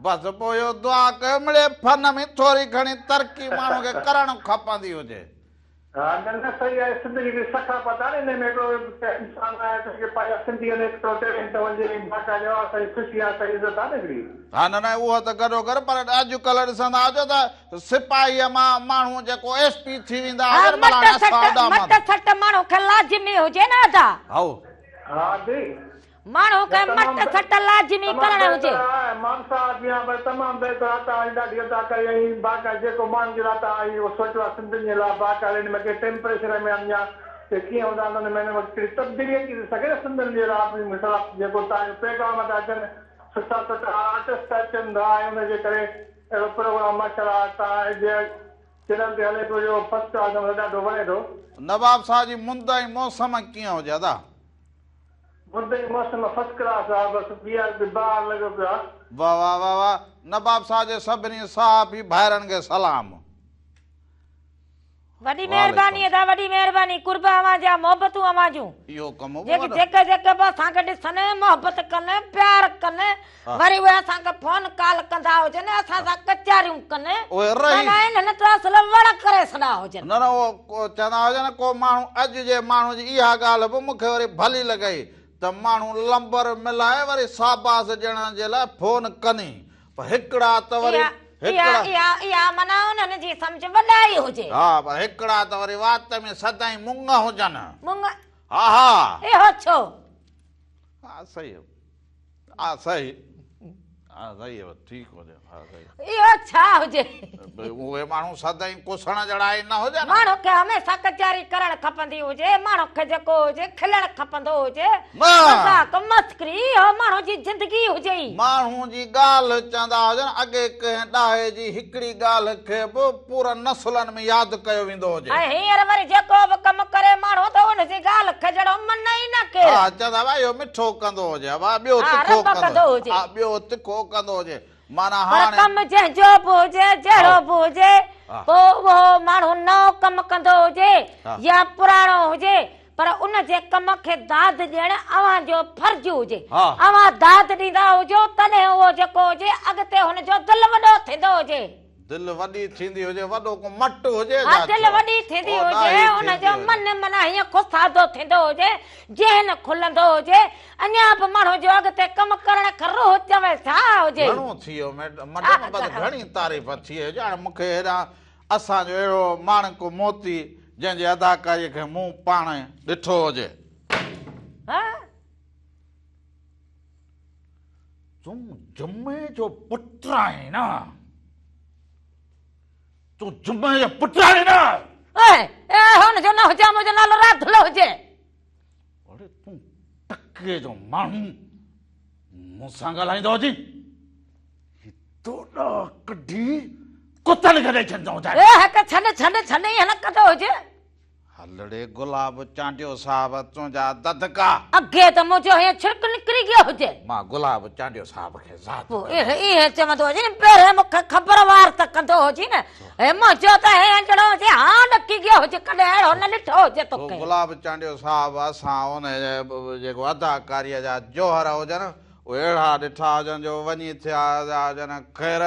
بس پوء اهو دعا ڪيو مڙئي فن ۾ ٿوري گهڻي ترقي ماڻهو کي ڪرڻ کپندي هجي. ها نه نه صحيح آهي سنڌ جي هڪڙي ثقافت آهي نه ان ۾ هڪڙو انسان آهي ته جيڪي پنهنجا سنڌي آهن هڪڙو ٽيلنٽ هجي ۽ باقاعده اها اسان جي خوشي آهي اسان جي عزت آهي نه هڪڙي. ها نه نه اهو ته گڏو گڏ پر اڄ ڪلهه ڏسندا هجو ته سپاهيء مان ماڻهو جيڪو ايس پي ٿي ويندا ها هجن مٽ ڀلا هاڻي سٽ اسان اڏامن. مٽ سٽ ماڻهو کي لازمي هجي نه ادا. هائو. ها جي. ماڻهو کي مٽ سٽ لازمي تمام ڪرڻ هجي. بهتر آهي مان صاحب جي ها تمام بهتر آهي توهان جي ڏاڍي اداڪاري ۽ باقاعده جيڪو ماڻهن جي لاء توهان اهو سوچيو آهي سنڌين جي لاء باقاعده ان ۾ ڪي ٽيمپريچر ۾ اڃا ڪي ڪيئن هوندا آهن ان ۾ ان ۾ ڪهڙي تبديلي اچي ٿي سگهي نه سنڌين جي لاء مثال جيڪو توهان جو پيغام ٿا اچن سٺا سٺا آرٽسٽ اچن ٿا ۽ ان جي ڪري اهڙو پروگرام ماشاءالله توهان جي چينل تي هلي پيو جو فرسٽ ڪلاس ڏاڍو وڻي ٿو. نواب صاحب جي مند ۽ موسم ڪيئن هجي ادا. مند ۽ موسم فرسٽ ڪلاس آ بس بيهار به بهار لڳو پيو آ. واه واه واه واه نواب صاحب جي سڀني صحافي ڀائرن کي سلام. وڏي مهرباني ادا وڏي مهرباني قرب اوهان جا محبتون اوهان جون اهو ڪم به جيڪي وڏو. جيڪي جيڪي به اسان کي ڏسن محبت ڪن پيار ڪن وري اهي اسان کي فون ڪال ڪندا هجن اسان سان ڪچهريون ڪن اهي رهي. معنيٰ انهن ته اصل وڙ ڪري ڇڏيا هجن. نه نه اهو چوندا هجن ڪو ماڻهو اڄ جي ماڻهو جي اها ڳالهه به مون کي وري ڀلي لڳئي ته ماڻهو لمبر ملائي وري ساباس ڏيڻ جي لاء فون ڪني پر هڪڙا ته وري اها هڪڙا. اها اها معنيٰ انهن جي سمجهه وڏائي هجي. ها پر هڪڙا ته وري وات ۾ سدائين مڱ هجن. مڱ. ها ها. اهو ڇو؟ ها صحيح. ها صحيح ها صحيح ٺيڪ هجي ها صحيح. اهو ڇا هجي؟ ڀئي اهي ماڻهو سدائين ڪسڻ جهڙا ئي نه هجن. ماڻهو کي هميشه ڪچهري ڪرڻ کپندي هجي، ماڻهو کي جيڪو هجي کلڻ کپندو هجي، مذاق مسخري اهو ماڻهو جي زندگي هجي ئي. ماڻهو جي ڳالهه چوندا هجن، اڳي ڪنهن ڏاهي جي هڪڙي ڳالهه کي به پورن نسلن ۾ ياد ڪيو ويندو هجي. ۽ هينئر وري جيڪو به ڪم ڪري ماڻهو ته ان جي ڳالهه کي جهڙو من ئي نه ڪير. ها چوندا هئا اهو مٺو ڪندو هجي ابا ٻيو ها تکو رب ڪندو هجي. ها ٻيو تکو ڪندو هجي معنيٰ پر هاڻي. ڪم جنهن جو به هجي جهڙو به هجي پوء اهو ماڻهو نئون ڪم ڪندو هجي يا پراڻو هجي پر ان جي ڪم کي داد ڏيڻ اوهان جو فرض هجي. اوهان داد ڏيندا هجو تڏهن اهو جيڪو هجي اڳتي هن جو دل وڏو ٿيندو هجي. دل وڏي ٿيندي هجي وڏو ڪو مٽ هجي ها جا دل ٿيو. وڏي ٿيندي او هجي ڏاهي ان ٿيندي جو هجي. من معنيٰ هيئن خوشادو ٿيندو هجي ذهن کلندو هجي اڃا به ماڻهو جو اڳتي ڪم ڪرڻ کان روح چوي ڇا هجي. گهڻو ٿي ويو ميڊم بس گهڻي تعريف ٿي وئي هجي هاڻي مون کي هيڏانهن اسان جو اهڙو ماڻڪ موتي جنهن جي اداڪاري کي مون پاڻ ڏٺو هجي. ها. تون جمعي جو پٽ آهين نه؟ تون جمعي جو پٽ آهين نه؟ اي اي هن جو نه هجان منهنجو نالو راڌل هجي. اڙي تون ٽڪي جو ماڻهو مون سان ڳالهائيندو هجين. هي توڏا ڪڍي ڪتن کي ڏئي ڇڏندو هجانء. اي هڪ ڇڏ ڇڏ ڇڏ ائين نه ڪندو هج. هلڙي گلاب چانڊيو صاحب تنهنجا دڌڪا. اڳي ته منهنجو هيئن ڇرڪ نڪري گيو هجي. مان گلاب چانڊيو صاحب کي ذات پوء ايئن چوندو هجي نه پهرين مون کي خبر وار ته ڪندو هجي نه. هي منهنجو ته هيئن جهڙو هجي هان ڏڪي گيو هجي ڪڏهن اهڙو نه ڏٺو هجي سو توکي. گلاب چانڊيو صاحب اسان ان جيڪو اداڪاريء جا جوهر هجن اهي اهڙا ڏٺا هجن جو وڃي ٿيا هجن خير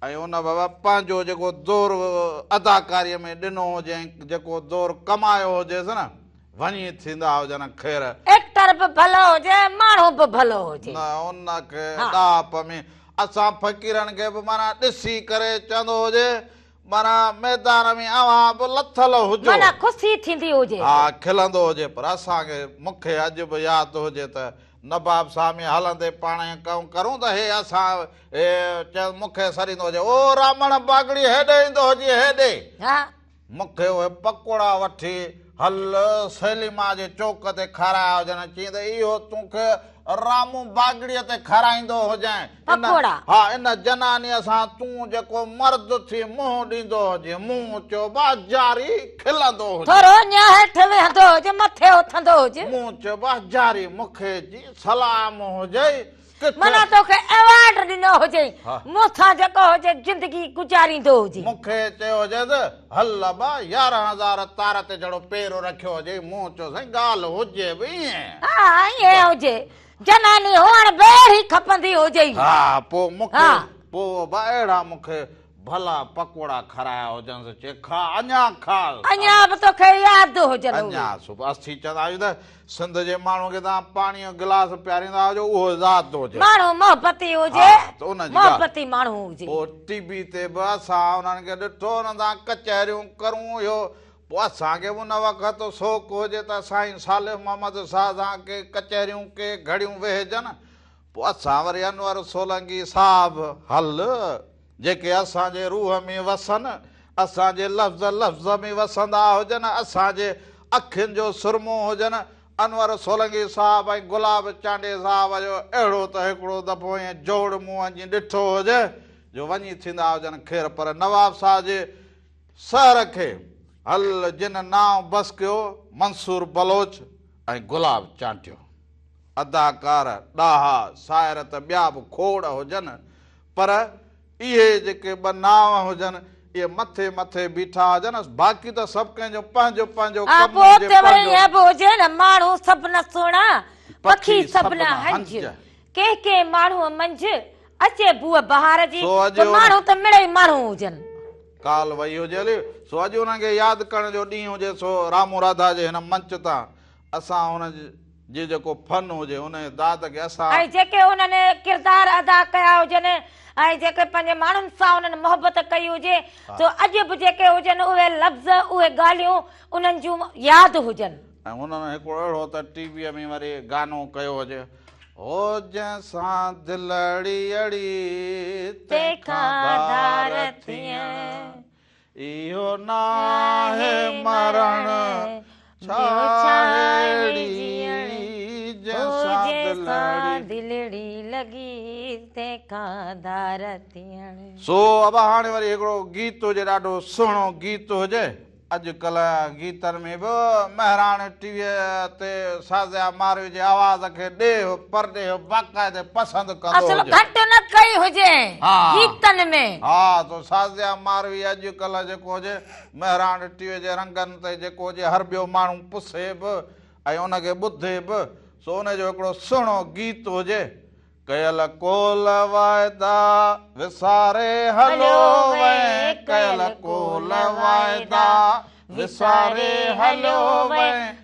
۽ ان بابا پنهنجو جيڪو دور اداڪاريء ۾ ڏنو هجي ۽ جيڪو دور ڪمايو هجيس نه، وڃي ٿيندا هجن خير. ايڪٽر به ڀلو هجي ۽ ماڻهو به ڀلو هجي. نه ان کي ڏاهپ ۾ اسان فقيرن کي به معنيٰ ڏسي ڪري چوندو هجي معنيٰ ميدان ۾ اوهان به لٿل هجو. معنيٰ خوشي ٿيندي هجيس. ها کلندو هجي پر اسان کي مون کي اڄ به ياد هجي ته نواب صاحب ۾ هلندي پاڻ ڪئون ڪرون ته هي اسان هي چيس مون کي سڏيندو هجي او رامڻ باگڙي هيڏي ايندو هجي هيڏي. ها. مون کي اهي پڪوڙا وٺي هل سيليما جي چوڪ تي کارايا هجن چيائين ته اهو تون کي رامون باگڙيء تي کارائيندو هجين. پڪوڙا. ها ان جنانيء سان تون جيڪو مرد ٿي منهن ڏيندو هجين. مون چيو با جاري کلندو هجين. ٿورو اڃا هيٺ ويهندو هجي مٿي اٿندو هجي. مون چيو با جاري مون کي جي سلام هجئي ڪٿي. معنيٰ توکي ايوارڊ ڏنو هجئي مون سان جيڪو هجي زندگي گذاريندو هجي. مون کي چيو هجيس هل ابا 11 هزار تار تي جهڙو پير رکيو هجئي. مون چيو سائين ڳالهه هجي به ائين. ها ائين هجي. جناني هئڻ به اهڙي کپندي هجئي. ها پوء مون کي پوء ابا اهڙا مون کي ڀلا پڪوڙا کارايا هجنس چي کا اڃا کا. اڃا به توکي ياد هجن اهي. اڃا سو اسين چوندا آهيون ته سنڌ جي ماڻهو کي توهان پاڻي جو گلاس پياريندا هجو اهو ذات هجي. ماڻهو محبتي هجي محبتي ماڻهو هجي. پوء ٽي وي تي به اسان انهن کي ڏٺو انهن سان ڪچهريون ڪرون اهو پوء اسان کي به ان وقت شوق هجي ته سائين صالح محمد شاهه سان ڪي ڪچهريون ڪي گهڙيون ويهجن. پوء اسان وري انور سولنگي صاحب هل جيڪي اسان جي روح ۾ وسن، اسان جي لفظ لفظ ۾ وسندا هجن، اسان جي اکين جو سرمو هجن، انور سولنگي صاحب ۽ گلاب چانڊيي صاحب جو اهڙو ته هڪڙو دفعو ائين جوڙ مون وڃي ڏٺو هجي جو وڃي ٿيندا هجن خير پر نواب صاحب جي سحر کي هل جن نانء بس ڪيو منصور بلوچ ۽ گلاب چانڊيو اداڪار، ڏاها، شاعر ته ٻيا به کوڙ هجن پر اهي جيڪي ٻه نانء هجن اهي مٿي مٿي بيٺا هجن باقي ته سڀ ڪنهن جو پنهنجو پنهنجو ها ڪم پوء هجي اتي وري پنهنجو. ائين به هجي نه ماڻهو سڀ نه سهڻا پکي سڀ نه هنج ڪنهن ڪنهن ماڻهوء منجهه اچي بوء بهار جي سو اڄ ته ماڻهو ته مڙئي ماڻهو هجن. ڪالهه وئي هجي هلي سو اڄ انهن کي ياد ڪرڻ جو ڏينهن هجي سو رامو راڌا جي هن منچ تان اسان هن جي جيڪو فن هجي ان جي داد کي اسان. ۽ جيڪي انهن ڪردار ادا ڪيا هجن ۽ جيڪي پنهنجي ماڻهن سان انهن محبت ڪئي هجي سو اڄ به جيڪي هجن اهي لفظ اهي ڳالهيون انهن جون ياد هجن. ۽ هنن هڪڙو اهڙو ته ٽي ويء ۾ وري گانو ڪيو هجي هو جنهن سان دلڙي اڙي تنهن کان ڌار ٿيڻ اهو ناهي مرڻ ڇا اهڙي جنهن سان دلڙي لڳي تنهن کان ڌار ٿيڻ. سو ابا هاڻي وري هڪڙو گيت هجي ڏاڍو سهڻو گيت هجي. اڄ ڪلهه گيتن ۾ به مهراڻ ٽي ويء تي سازيا ماروي جي آواز کي ڏيهه پرڏيهه باقاعدي پسند ڪندو اصل هجي. گهٽ نه ڪئي هجي گيتن ۾. ها سو سازيا ماروي اڄ ڪلهه جيڪو هجي مهراڻ ٽي ويء جي رنگن تي جيڪو هجي هر ٻيو ماڻهو پسي به ۽ ان کي ٻڌي به سو ان جو هڪڙو سهڻو گيت هجي ڪيل قول وعدا وساري هليو وئين ڪيل قول وعدا وساري هليو وئين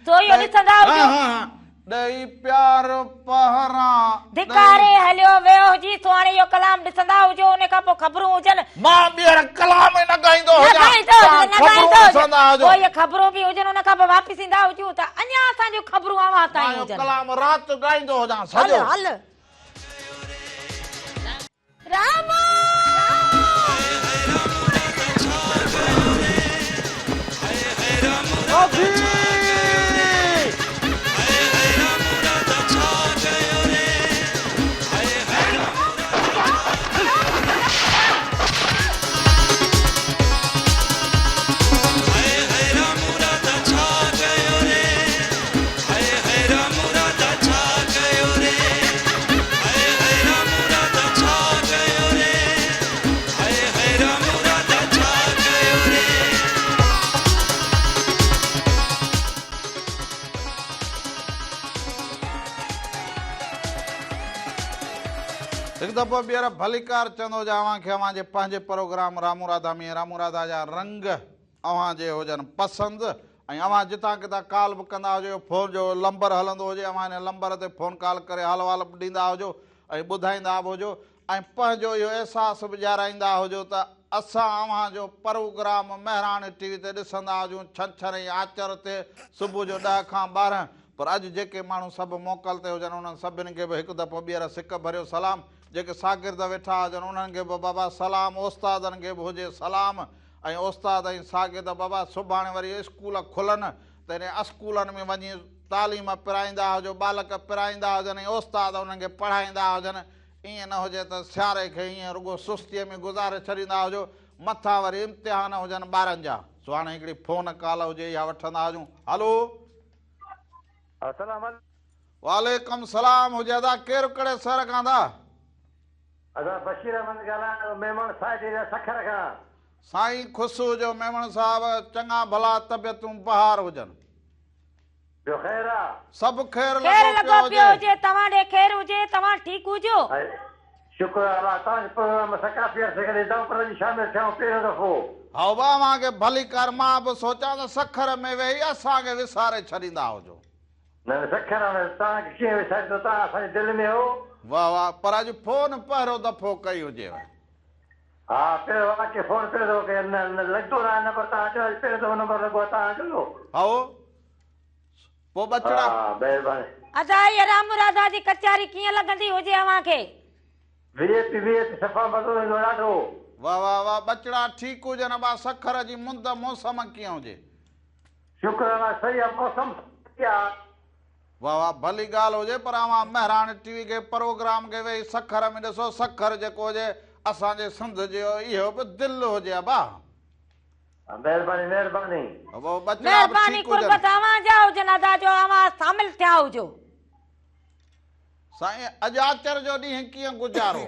ڏئي پيار پهران ڌڪاري هليو ويو هجي سو هاڻي اهو ڪلام ڏسندا هجو ان کان پوء خبرون هجن. مان ٻيهر ڪلام ئي نه ڳائيندو هجان توهان خبرون ڏسندا هجو. پوء اهي خبرون به هجن ان کان پوء واپس ايندا هجون ته اڃا اسان جون خبرون اوهان تائين مان اهو هجن. ڪلام رات ڳائيندو هجان سڄو. هل هل. راما! هڪ دفعو ٻيهر ڀليڪار چوندو هجان اوهان کي اوهان جي پنهنجي پروگرام رامون راڌا ۾ رامون راڌا جا رنگ اوهان جي هجن پسند ۽ اوهان جتان ڪٿان ڪال به ڪندا هجو فون جو لمبر هلندو هجي اوهان ان لمبر تي فون ڪال ڪري حال احوال به ڏيندا هجو ۽ ٻڌائيندا به هجو ۽ پنهنجو اهو احساس به ڏيارائيندا هجو ته اسان اوهان جو پروگرام مهراڻ ٽي وي تي ڏسندا هجون ڇنڇر ۽ آچر تي صبح جو ڏهه کان 12 پر اڄ جيڪي ماڻهو سڀ موڪل تي هجن انهن سڀني کي به هڪ دفعو ٻيهر سڪ ڀريو سلام جيڪي شاگرد ويٺا هجن انهن کي به بابا سلام استادن کي به هجي سلام ۽ استاد ۽ شاگرد بابا سڀاڻي وري اسڪول کلن ته انهن اسڪولن ۾ وڃي تعليم پرائيندا هجو ٻالڪ پرائيندا هجن ۽ استاد انهن کي پڙهائيندا هجن ائين نه هجي ته سياري کي ائين رڳو سستيء ۾ گذاري ڇڏيندا هجو، مٿان وري امتحان هجن ٻارن جا. سو هاڻي هڪڙي فون ڪال هجي اها وٺندا هجون. هلو. السلام عليڪم. وعليڪم سلام هجي ادا ڪير ڪهڙي شهر کان ادا؟ ادا بشير احمد ڳالهايان ٿو ميمڻ سائيٽ ايريا سکر کان. سائين خوش هجو ميمڻ صاحب چڱا ڀلا طبيعتون بهار هجن. ٻيو خير آ؟ سڀ خير خير لڳو لڳو پيو پيو هجي. هجي توهان ڏي خير هجي توهان ٺيڪ هجو. شڪر آ الله توهان جي پروگرام سان ڪافي عرصي کان ڏسندا آهيون پر اڄ شامل ٿيا آهيون پهريون دفعو. هائو با اوهان کي ڀليڪار مان به سوچان ته سکر ۾ ويهي اسان کي وساري ڇڏيندا هجو. نه نه سکر هاڻي توهان کي ڪيئن وساريندو توهان اسان جي دل ۾ هو. واه واه پر اڄ فون پهريون دفعو ڪئي هجيو. ها پهريون واقعي فون پهريون دفعو ڪئي نه نه لڳندو ناهي نمبر توهان جو اڄ پهريون دفعو نمبر لڳو آهي توهان جو. هائو پوء ٻچڙا. ها مهرباني. ادا هيء رام راڌا جي ڪچهري ڪيئن لڳندي هجي اوهان کي. V I P V I P صفا مزو ايندو ڏاڍو. واه واه واه ٻچڙا ٺيڪ هجن ابا سکر جي مند موسم ڪيئن هجي. شڪر الله صحيح آ موسم صحيح آ. واه واه ڀلي ڳالهه هجي پر اوهان مهراڻ ٽي وي کي پروگرام کي ويهي سکر ۾ ڏسو سکر جيڪو هجي اسان جي سنڌ جو اهو به دل هجي ابا. مهرباني مهرباني. ابا ٻچڙا به مهرباني ٺيڪ قرب هجن. توهان جا هجن ادا جو اوهان شامل ٿيا هجو. سائين اڄ آچر جو ڏينهن ڪيئن گذارو.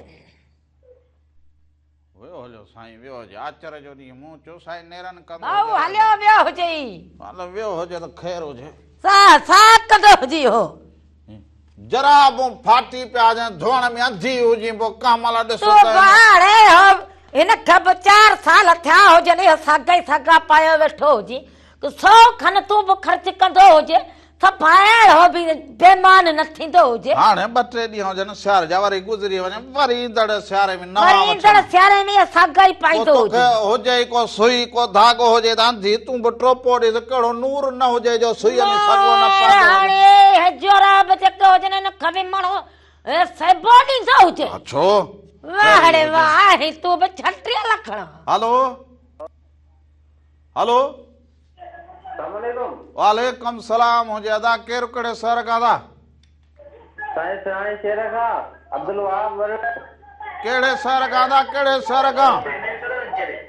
ويو هليو سائين ويو هجي آچر جو ڏينهن مون چيو سائين نيرن ڪندو ڀائو هجي هليو ويو هجي. هل ويو هجي ته خير هجي. ساهه ساهه ڪندو هجي هو. جرابون ڦاٽي پيا هجن ڌوئڻ ۾ انڌي هجين پوء ڪنهن مهل ڏس تون ته به هاڻي هو هن کي به 4 سال ٿيا هجن اهو ساڳا ئي ساڳا پايو ويٺو هجين سو کن تون به خرچ ڪندو هجين صفائڻ هو به بيمان نه ٿيندو هجي. هاڻي ٻه ٽي ڏينهن هجن سياري جا وري گذري وڃن وري ايندڙ سياري ۾ نوان وري ايندڙ وٺڻ. سياري ۾ اهي ساڳا ئي پوء پائيندو توکي هجي. هجي ئي ڪو سئي ڪو ڌاڳو هجي ته انڌي تون به ٽوپو ڏس ڪهڙو نور نه هجي جو سئيء ۾ سڳو نه نور پوندو هجي. هاڻي اهي جوراب جيڪي هجن ان کي به ماڻهو سيبو ڏيندو هجي. ها ڇو؟ واهه ڪهڙي ڙي هجي. واهه هي تون به 36 لکڻ. هلو هلو. السلام عليڪم. وعليڪم سلام هجي ادا ڪير ڪهڙي شهر کان ادا. سائين سهڻي شهر کان عبدالوهاب ورڙ. ڪهڙي شهر کان ادا ڪهڙي شهر کان.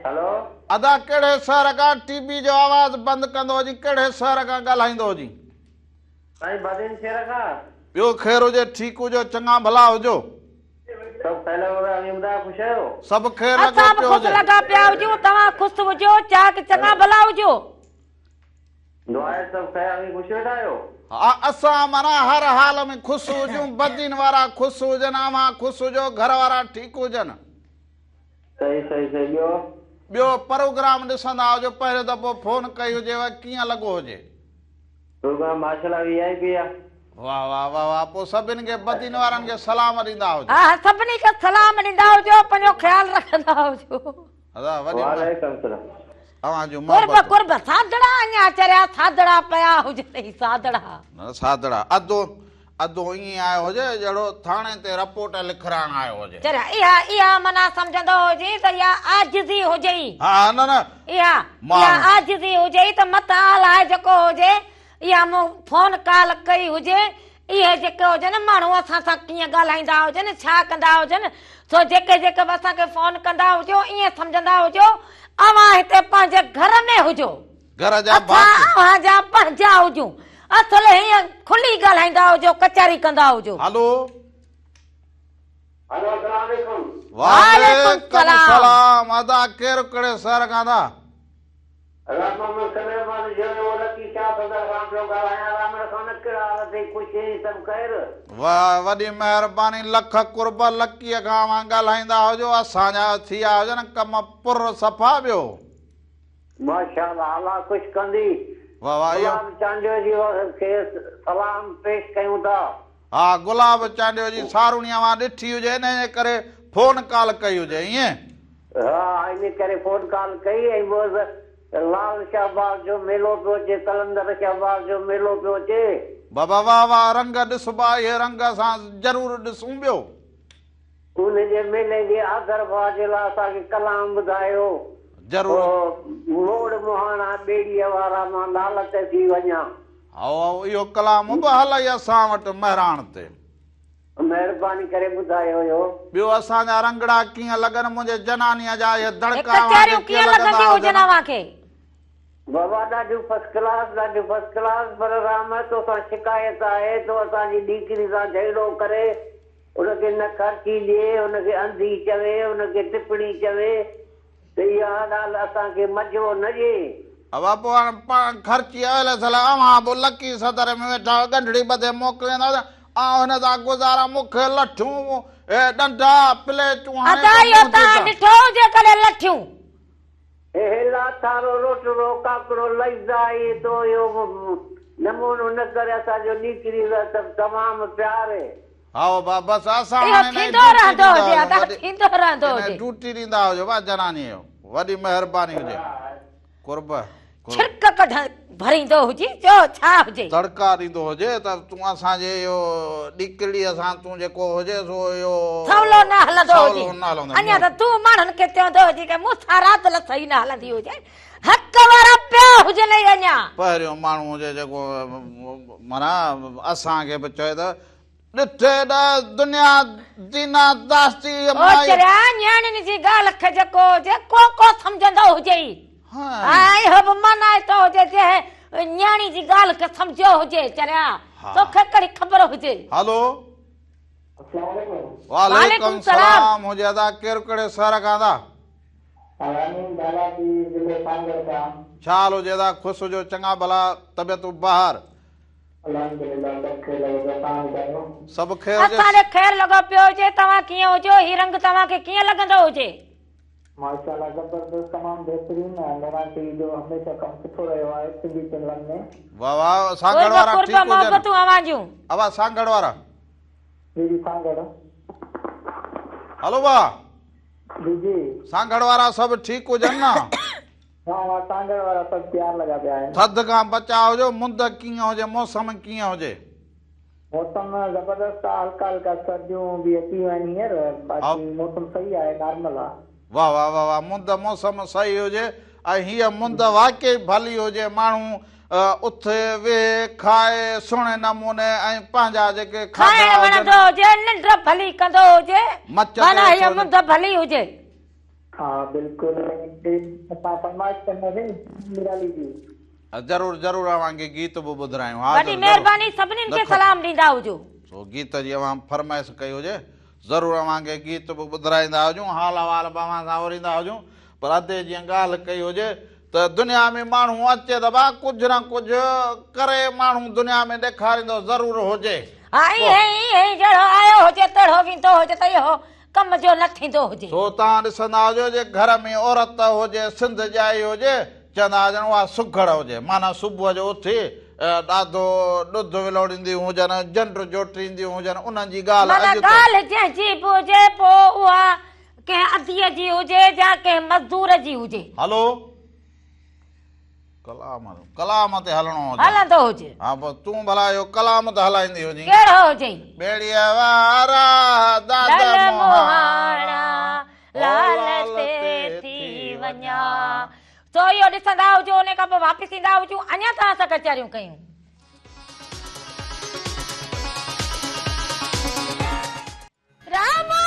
هلو. ادا ڪهڙي شهر کان ٽي وي جو آواز بند ڪندو هجين ڪهڙي شهر کان ڳالهائيندو هجين. سائين بدين شهر کان. ٻيو خير هجي ٺيڪ هجو چڱا ڀلا هجو. سڀ خير لڳو پيو اوهين ٻڌايو خوش آهيو. سڀ خير لڳو اسان به پيو خوش هجي. لڳا پيا هجون توهان خوش هجو چاڪ چڱا ڀلا هجو. دعا آهي سڀ خير اوهين خوش ويٺا آهيو. ها اسان معنيٰ هر حال ۾ خوش هجون بدين وارا خوش هجن اوهان خوش هجو گهر وارا ٺيڪ هجن. صحيح صحيح صحيح ٻيو. ٻيو پروگرام ڏسندا هجو پهريون دفعو فون ڪئي هجيو ڪيئن لڳو هجي. پروگرام ماشاءالله وي آئي پي آ. واه واه واه واه پوء سڀن کي بدين وارن کي سلام ڏيندا هجو. ها سڀني کي سلام ڏيندا هجو پنهنجو خيال رکندا هجو. ادا وڏي وعليڪم سلام. اوهان جون قرب محبتون. قرب سادڙا اڃا چريا سادڙا پيا هجن هي سادڙا. نه سادڙا ادو ادو ائين آيو هجي جهڙو ٿاڻي تي رپورٽ لکرائڻ آيو هجي. چريا اها اها معنيٰ سمجهندو هجين ته اها عاجزي هجئي. ها نه نه اها اها عاجزي هجئي ته متان الائي جيڪو هجي اها مون فون ڪال ڪئي هجي اهي جيڪي هجن ماڻهو اسان سان ڪيئن ڳالهائيندا هجن ڇا ڪندا هجن سو جيڪي جيڪي به اسان کي فون ڪندا هجو ائين سمجهندا هجو اوهان هتي پنهنجي گهر ۾ هجو. گهر جا اسان ڀاتي. اوهان جا پنهنجا هجون. اصل هيئن کلي ڳالهائيندا هجو ڪچهري ڪندا هجو. هلو. هلو السلام عليڪم. وعليڪم وعليڪم سلام ادا ڪير ڪهڙي شهر کان ادا. رب محمد سليمان جويو لڪي شاهه صدر کان پيو ڳالهايان رامڻ خان ڪهڙا حال اٿئي خوش آهين سڀ خير. واهه وڏي مهرباني لک قرب لڪيء کان اوهان ڳالهائيندا هجو اسان جا ٿي ويا هجن ڪم پر صفا ٻيو. ماشاءالله الله خوش ڪندي. واهه واهه اهو. گلاب چانڊيو جي کي سلام پيش ڪيون ٿا. ها گلاب چانڊيو جي ساروڻي اوهان ڏٺي هجي انهيء ڪري فون ڪال ڪئي هجي ائين. ها انهي ڪري فون ڪال ڪئي ۽ ٻيو ته لال شهباز جو ميلو پيو اچي قلندر شهباز جو ميلو پيو اچي. بابا واه واه رنگ ڏسبا اهي رنگ اسان ضرور ڏسون ٻيو. ان جي ميلي جي آڌر ڀاء جي لاء اسان کي ڪلام ٻڌايو. ضرور. موڙ مهاڻا ٻيڙيء وارا مان لال تي ٿي وڃان. هائو هائو اهو ڪلام به هلئي اسان وٽ مهراڻ تي. مهرباني ڪري ٻڌايو اهو. ٻيو اسان جا رنگڙا ڪيئن لڳن منهنجي جنانيء جا اهي دڙڪا هڪ اوهان کي چهريون ڪيئن ڪيئن لڳندا لڳنديون هجن هجن. اوهان کي. بابا ڏاڍيون فرسٽ ڪلاس ڏاڍيون فرسٽ ڪلاس پر رام توسان شڪايت آهي تو اسان جي ڏيڪري سان جهيڙو ڪري ان کي نه خرچي ڏي ان کي انڌي چوي ان کي ٽپڻي چوي ته اها ڳالهه اسان کي مزو نه ڏي. ابا پوء هاڻ پاڻ خرچي اهل اصل اوهان به لڪي صدر ۾ ويٺا آهيو ڳنڍڙي ٻڌي موڪليندا ته آئون هن سان گذاران مون کي لٺيون اهي ڏنڊا پليٽون هڻي ادا پوء اهو منهنجي توهان سان. ڏٺو هجي ڪڏهن لٺيون. اهي لاٿارو روٽڙو ڪاڪڙو لئيزا اهي تو اهو نمونو نه ڪر اسان جو ڏيڪري سان ته تمام پيار. هائو با بس اسان اهو هاڻي انهي ٿيندو ڊيوٽي رهندو ڏيندا هجي هجون ادا وڏي ٿيندو رهندو انهي هجي. ڊيوٽي ڏيندا هجو با جناني جو وڏي مهرباني هجي قرب قرب. ڇرڪ ڪڍ ڀريندو هجي چو ڇا هجي. دڙڪا ڏيندو هجي ته تون اسان جي اهو ڏيڪرڙي سان تون جيڪو هجي سو اهو سولو نه هلندو هجي سولو نه هلندو اڃا ته تون ماڻهن کي چوندو هجي ڪه مون سان رات لسئي نه هلندي هجي حق وارا پيا هجن ئي اڃا. پهريون ماڻهو هجي جيڪو معنيٰ اسان کي به چوي ته ڏٺي ڏه دنيا دينا داستي او مائي. چريا نياڻين جي ڳالهه کي جيڪو هجي ڪو ڪو سمجهندو هجي ئي. ها. اهو به مانائتو هجي جنهن نياڻي جي ڳالهه کي سمجهيو هجي چريا توکي ڪهڙي خبر هجي. هلو. اسلام عليڪم. وعليڪم سلام هجي ادا ڪير ڪهڙي شهر کان ادا. امين بالاچي ضلعي سانگهڙ کان. ڇا حال هجي ادا خوش هجو چڱا ڀلا طبيعتون بهار. الحمدلله سڀ خير لڳو پيو توهان ٻڌايو. سڀ خير هجي. اسان ڏي خير لڳو پيو هجي توهان ڪيئن هجو هي رنگ توهان کي ڪيئن لڳندو هجي. ماشاءالله زبردست تمام بهترين مهراڻ ٽي وي جو هميشه ڪم سٺو رهيو آهي سنڌي چينلن ۾. واه واه سانگهڙ قرب وارا قرب ٺيڪ هجن. محبتون اوهان جون. ابا سانگهڙ وارا. جي جي سانگهڙ. هلو ڀاء. جي جي. سانگهڙ وارا سڀ ٺيڪ هجن نه. ها ها سانگهڙ وارا سڀ تيار لڳا پيا آهن. ٿڌ کان بچاء هجو مند ڪيئن هجي موسم ڪيئن هجي. موسم زبردست آ هلڪا هلڪا سرديون به اچي ويون آهن هينئر باقي موسم صحيح آهي نارمل آ. واه واه واه واه مند موسم صحيح هجي ۽ هيء مند واقعي ڀلي هجي ماڻهو اٿي ويهي کائي سهڻي نموني ۽ پنهنجا جيڪي کاڌا کائڻ هجن. وڻندو هجي ننڊ ڀلي ڪندو هجي مچ تي معنيٰ هيء ويٺو مند ڀلي هجي. ها بلڪل اسان فرمائش ڪنداسين نرالي جي. ضرور ضرور اوهان کي گيت به ٻڌرايون حاضر وڏي ضرور مهرباني سڀنين کي لک سلام ڏيندا هجو. سو گيت جي اوهان فرمائش ڪئي هجي ضرور اوهان کي گيت به ٻڌرائيندا هجون حال احوال به اوهان سان اوريندا هجون پر ادي جيئن ڳالهه ڪئي هجي ته دنيا ۾ ماڻهو اچي ته ڀا ڪجهه نه ڪجهه ڪري ماڻهو دنيا ۾ ڏيکاريندو ضرور هجي. ها ائين ائين ئي جهڙو آيو هجي تهڙو ويندو هجي ته اهو ڪم جو نه ٿيندو هجي. سو توهان ڏسندا هجو جي گهر ۾ عورت هجي سنڌ ڄائي هجي چوندا هجن اها سگهڙ هجي معنيٰ صبح جو اٿي ڏاڌو ڏڌ ولوڙينديون هجن جنڊ جوٽينديون هجن انهن جي ڳالهه معنيٰ اڄ ته. ڳالهه جنهن جي به هجي پوء اها ڪنهن اديء جي هجي يا ڪنهن مزدور جي هجي. هلو. ڪلام ڪلام تي هلڻو هجي. هلندو هجي. ها پوء تون ڀلا اهو ڪلام ته هلائيندي هجين. ڪهڙو هجئي؟ ٻيڙيء وارا داد لعل مهاڻا مهاڻا لال تي ٿي وڃان. سو اهو ڏسندا هجو ان کان پوء واپس ايندا هجون اڃا توهان سان ڪچهريون ڪيون. رامو!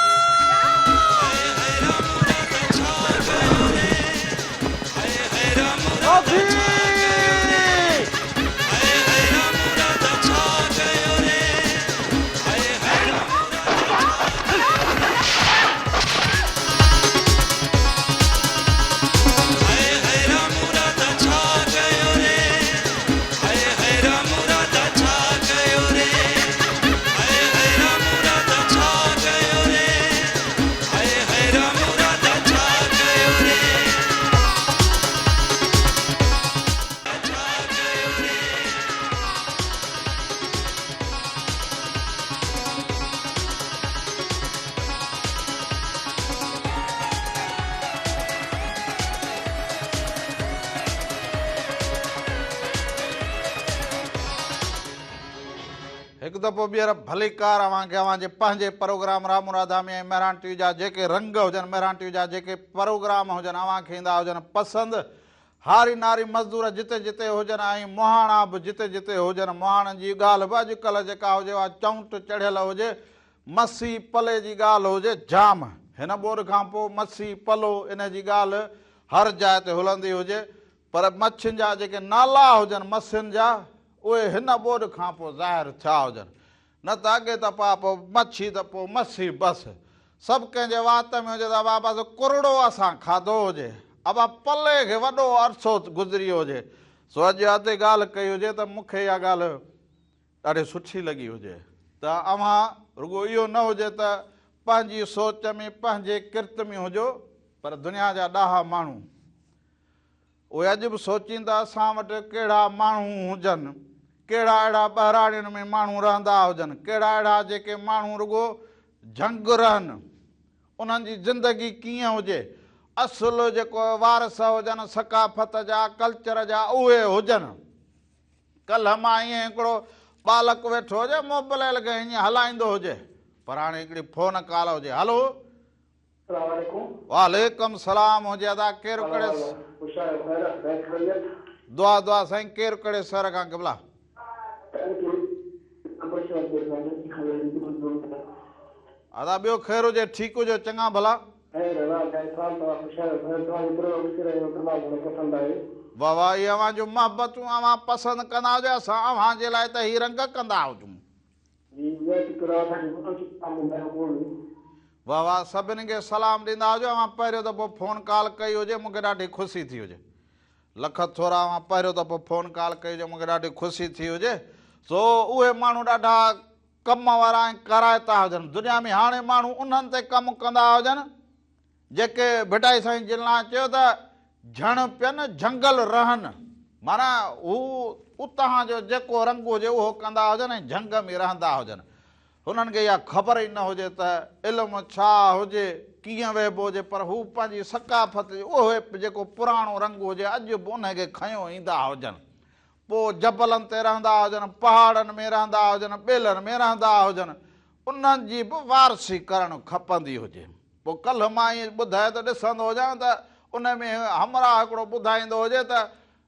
دفعو ٻيهر ڀليڪار اوهان کي اوهان جي پنهنجي پروگرام رامون راڌا ۾ ۽ مهراڻ ٽي وي جا جيڪي رنگ هجن مهراڻ ٽي وي جا جيڪي پروگرام هجن اوهان کي ايندا هجن پسند هاري ناري مزدور جتي جتي هجن ۽ مهاڻا به جتي جتي هجن مهاڻن جي ڳالهه به اڄڪلهه جيڪا هجي اها چونٽ چڙهيل هجي مسي پلي جي ڳالهه هجي جام هن ٻوڏ کان پوء مسي پلو ان جي ڳالهه هر جاء تي هلندي هجي پر مڇين جا جيڪي نالا هجن مسين جا اهي هن ٻوڏ کان پوء ظاهر ٿيا هجن نه ته اڳي ته پاء پوء مڇي ته پوء مسي بس. سڀ ڪنهن جي وات ۾ هجي ته ابا بس ڪرڙو اسان کاڌو هجي. ابا پلي کي وڏو عرصو گذري ويو هجي. سو اڄ ادي ڳالهه ڪئي هجي ته مون کي اها ڳالهه ڏاڍي سٺي لڳي هجي ته اوهان رڳو اهو نه هجي ته پنهنجي سوچ ۾ پنهنجي ڪرت ۾ هجو پر دنيا جا ڏاها ماڻهو اهي اڄ به سوچين ته اسان وٽ ڪهڙا ماڻهو هجن، ڪهڙا اهڙا ٻهراڙين ۾ ماڻهو رهندا هجن، ڪهڙا اهڙا جيڪي ماڻهو رڳو جهنگ رهن، انهن جي زندگي ڪيئن هجي، اصل جيڪو وارث هجن ثقافت جا، ڪلچر جا اهي هجن. ڪلهه مان ائين هڪڙو ٻالڪ ويٺو هجي موبلائل کي ائين هلائيندو هجي پر هاڻي هڪڙي فون ڪال هجي هلو. السلام عليڪم. وعليڪم سلام هجي ادا ڪير ڪهڙي خوش آهيو خير آ خير خيريت. دعا دعا سائين ڪير ڪهڙي شهر کان قبلا. ادا ٻيو خير هجي ٺيڪ هجو چڱا ڀلا. خير ادا خير سال توهان خوش آهيو خير توهان جو پروگرام ڏسي رهيو آهيان تمام گهڻو پسند آهي. واه واه اهي اوهان جون محبتون اوهان پسند ڪندا هجو اسان اوهان جي لاء ته هي رنگ ڪندا هجون. جي جئي ٽڪرا اسان کي ٻڌو چي تان ٻڌايو ڪو نه. واه واه سڀني کي سلام ڏيندا هجو اوهان پهريون دفعو فون ڪال ڪئي هجي مونکي ڏاڍي خوشي ٿي هجي لک ٿورا اوهان پهريون دفعو فون ڪال ڪئي هجي مونکي ڏاڍي خوشي ٿي هجي سو اهي ماڻهو ڏاڍا ڪم وارا ۽ ڪارائتا هجن دنيا ۾ هاڻي ماڻهو انهن تي ڪم ڪندا هجن جيڪي ڀٽائي سائين جن لاء چيو ته جهڻ پين جهنگل رهن معنيٰ هو اتان جو جيڪو رنگ هجي اهو ڪندا هجن ۽ جهنگ ۾ رهندا هجن. هنن کي اها خبر ئي نه هجي ته علم ڇا هجي، ڪيئن ويهبو هجي پر هو پنهنجي ثقافت جو اهو جيڪو پراڻو رنگ هجي اڄ به انهي کي کنيو ايندا هجن. پوء جبلن تي رهندا هجن، پهاڙن ۾ رهندا هجن، ٻيلن ۾ رهندا هجن، انهن جي به وارثي ڪرڻ کپندي هجي. پوء ڪلهه مان ائين ٻڌائي ته ڏسندو هجان ته ان ۾ همراهه هڪڙو ٻڌائيندو هجي ته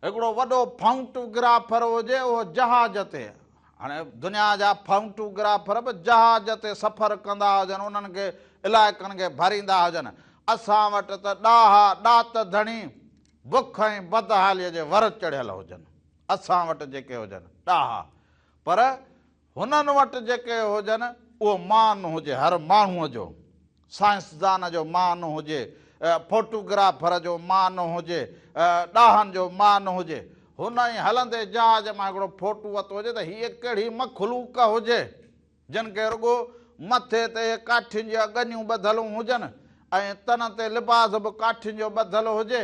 هڪڙو وڏو فائونٽوگرافر هجي اهو جهاز تي، هاڻي دنيا جا فائونٽوگرافر به جهاز تي سفر ڪندا هجن، انهن کي علائقن کي ڀريندا هجن. اسان وٽ ته ڏاها ڏات ڌڻي بک ۽ بدحاليء جي ور چڙهيل هجن. اسان وٽ جيڪي هجن ڏاها پر هنن وٽ جيڪي هجن اهو مان هجي هر ماڻهوء جو، سائنسدان جو مان هجي، فوٽوگرافر جو مان هجي، ڏاهن جو مان هجي. هن ائين هلندي جهاز مان هڪڙو فوٽو ورتو هجي ته هيء ڪهڙي مخلوق هجي، جن کي رڳو مٿي تي اهي ڪاٺين جون ڳنيون ٻڌل هجن ۽ تن تي لباس به ڪاٺين جو ٻڌل هجي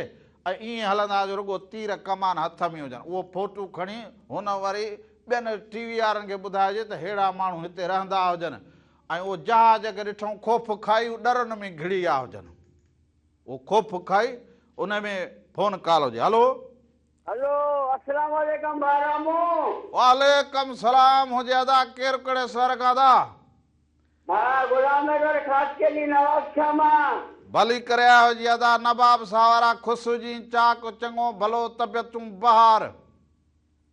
۽ ائين هلندا جو رڳو تير ڪمان هٿ ۾ هجن. اهو فوٽو کڻي هن وري ٻين ٽي وي وارن کي ٻڌائجي ته ههڙا ماڻهو هتي رهندا هجن ۽ اهو جهاز کي ڏٺئون خوف کائي هو ڏرن ۾ گهڙي ويا هجن. اهو خوف کائي ان ۾ فون ڪال هجي. هلو. هلو السلام عليڪم ڀاء رامو. وعليڪم سلام هجي ادا ڪير ڪهڙي شهر کان ادا. ڀاء غلام حيدر خاصخيلي نواب شاھ مان. ڀلي ڪري آيو هجي ادا نواب شاھ وارا خوش هجين چاڪ چڱو ڀلو طبيعتون بهار.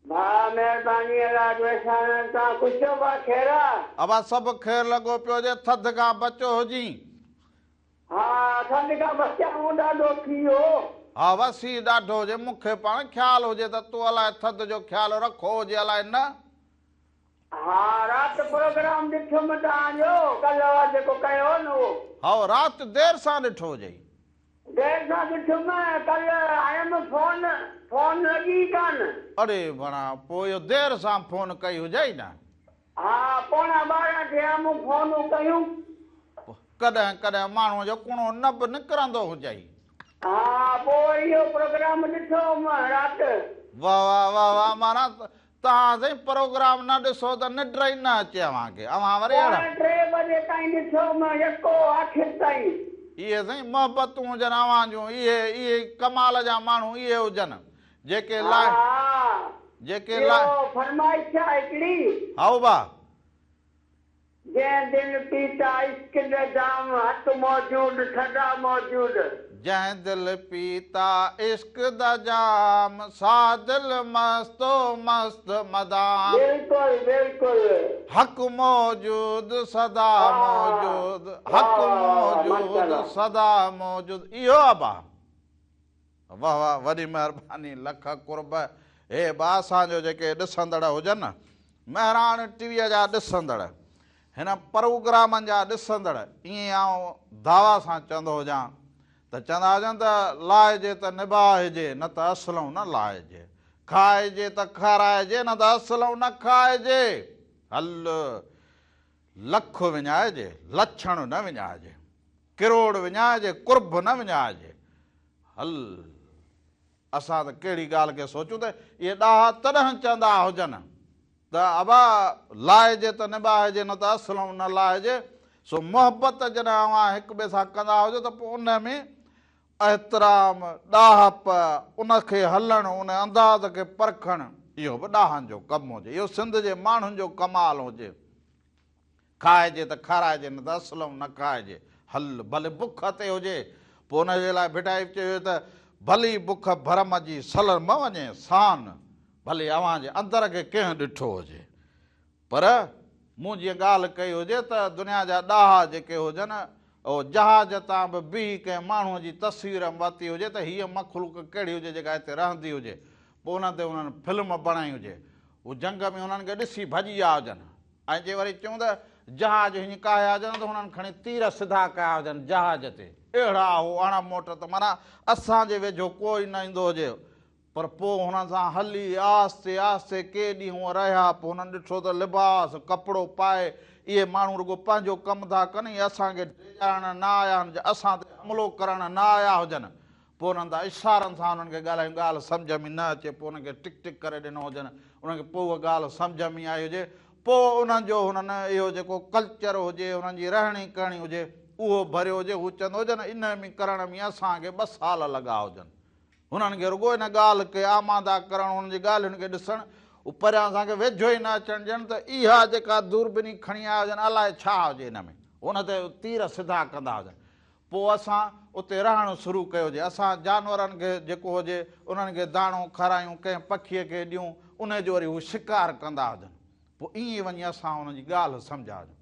ڀاء مهرباني الله جو احسان آهي توهان خوش آهيو ڀاء خير آ. ابا سڀ خير لڳو پيو هجي ٿڌ کان بچو هجين. ها ٿڌ کان بچيا ڏاڍو ٿي ويو. ها وسي ڏاڍو هجي مون کي پاڻ خيال هجي ته تو الائي ٿڌ جو خيال رکو هجي الائي نه. ها رات پروگرام ڏٺم توهان جو ڪلهه وارو جيڪو ڪيو هو نه اهو. هائو رات دير سان ڏٺو هجئي. دير سان ڏٺم ڪلهه آيم فون فون لڳي ئي ڪانه. اڙي ڀڻا پوء اهو دير سان فون ڪئي هجئي نه. ها پوڻا 12 ٿيا مون فونون ڪيون. ڪڏهن ڪڏهن ماڻهوء جو ڪڻو نه به نڪرندو هجئي. ها پوء اهو پروگرام ڏٺو هوم رات. واه واه واه واه معنيٰ توهان سائين پروگرام نه ڏسو ته ننڊ ئي نه اچي اوهان کي اوهان وري اهڙا. پوڻي ٽي بجي تائين ڏٺو هوم يڪو آخر تائين. اهي سائين محبتون هجن اوهان جون اهي اهي ڪمال جا ماڻهو اهي هجن جيڪي لاء ها جيڪي لاء. ٻيو فرمائش آ هڪڙي. هائو با. جنهن دل پيتا عشق جا جام، حق موجود سدا موجود. جنهن دل پيتا عشق دا جام، سا دل مست و مست مدام. بلڪل بلڪل. حق موجود سدا موجود، حق موجود سدا موجود. اهو ابا. واه واه وڏي مهرباني لک قرب. هي به اسان جو جيڪي ڏسندڙ هجن مهراڻ ٽي ويء جا ڏسندڙ هن پروگرامن جا ڏسندڙ ائين آئون دعويٰ سان چوندو هجان ته چوندا هجن ته لائجي ته نباهجي نه ته اصلئون نه لائجي کائجي ته کارائجي نه ته اصلئون نه کائجي هل لک وڃائجي لڇڻ نه وڃائجي ڪروڙ وڃائجي قرب نه وڃائجي هل اسان ته ڪهڙي ڳالهه کي سوچون ته اهي ڏاها تڏهن چوندا هجن ته ابا لائجي ته نباهجي نه ته اصلئون نه لائجي. سو محبت جڏهن اوهان هڪ ٻئي سان ڪندا هجو ته پوء ان ۾ احترام، ڏاهپ، ان کي هلڻ، ان انداز کي پرکڻ اهو به ڏاهن جو ڪم هجي. اهو سنڌ جي ماڻهن جو ڪمال هجي. کائجي ته کارائجي نه ته اصلئون نه کائجي. هل ڀلي بک تي هجي. پوء ان جي لاء ڀٽائي به چيو ته ڀلي بک ڀرم جي سلر م وڃي سان، ڀلي اوهان جي اندر کي ڪنهن ڏٺو هجي. پر مون جيئن ڳالهه ڪئي هجي ته دنيا جا ڏاها جيڪي هجن، اهو جهاز تان به بيهي ڪنهن ماڻهوء جي تصوير ورتي هجي ته هيء مخلوق ڪهڙي هجي جيڪا هتي رهندي هجي. پوء ان تي انهن فلم بڻائي هجي. هو جهنگ ۾ انهن کي ڏسي ڀڄي ويا هجن. ۽ جي وري چئون ته جهاز هيئن ڪاهيا هجن ته هنن کڻي تير سڌا ڪيا هجن جهاز تي. اهڙا هو اڻ موٽ ته معنيٰ اسان جي ويجهو ڪو ئي نه ايندو هجي. پر پوء هنن سان هلي آهستي آهستي ڪي ڏينهن هو رهيا. پوء هنن ڏٺو ته لباس، ڪپڙو، پائي اهي ماڻهو رڳو پنهنجو ڪم ٿا ڪن، اهي اسان کي ڊيڄارڻ نه آيا آهن، اسان تي حملو ڪرڻ نه آيا هجن. پوء انهن تان اشارن سان انهن کي ڳالهايون، ڳالهه سمجهه ۾ نه اچي، پوء انهن کي ٽڪ ٽڪ ڪري ڏنو هجن، انهن کي پوء اها ڳالهه سمجهه ۾ آئي هجي، پوء انهن جو هنن اهو جيڪو ڪلچر هجي، انهن جي رهڻي ڪهڻي هجي، اهو ڀريو هجي، هو چوندو هجن انهي ۾ ڪرڻ ۾ اسان کي ٻه سال لڳا هجن. هنن کي رڳو ان ڳالهه کي آماده ڪرڻ، انهن جي ڳالهين کي ڏسڻ، هو پريان اسان کي ويجهو ئي نه اچڻ ڏين ته اها جيڪا دوربيني کڻي آيا هجن الائي ڇا هجي ان ۾، ان تي تير سڌا ڪندا هجن. پوء اسان اتي رهڻ شروع ڪيو جي اسان جانورن کي جيڪو هجي انهن کي داڻو کارايون ڪنهن پکيء کي ڏيون انهي جو وري هو شڪار ڪندا هجن پوء ائين وڃي اسان انهن جي ڳالهه سمجهيا هجون.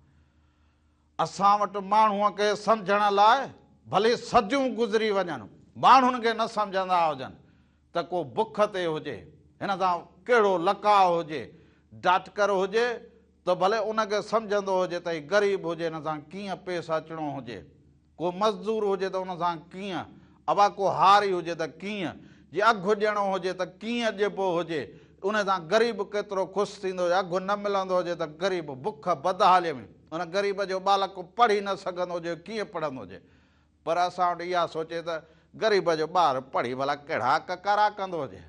اسان وٽ ماڻهوء کي سمجهڻ لاء ڀلي صديون گذري وڃن ماڻهن کي نه سمجهندا هجن ته ڪو بک تي هجي هن سان ڪهڙو لقاء هجي ڊاٽڪر هجي ته ڀلي ان کي سمجهندو هجي ته هي غريب هجي هن سان ڪيئن پيس اچڻو هجي، ڪو مزدور هجي ته ان سان ڪيئن، ابا ڪو هاري هجي ته ڪيئن، جي اگهه ڏيڻو هجي ته ڪيئن ڏبو هجي، ان سان غريب ڪيترو خوش ٿيندو هجي، اگهه نه ملندو هجي ته غريب بک بدحاليء ۾ ان غريب جو ٻالڪ پڙهي نه سگهندو هجي ڪيئن پڙهندو هجي، پر اسان وٽ اها سوچي ته غريب جو ٻار پڙهي ڀلا ڪهڙا ڪڪارا ڪندو هجي.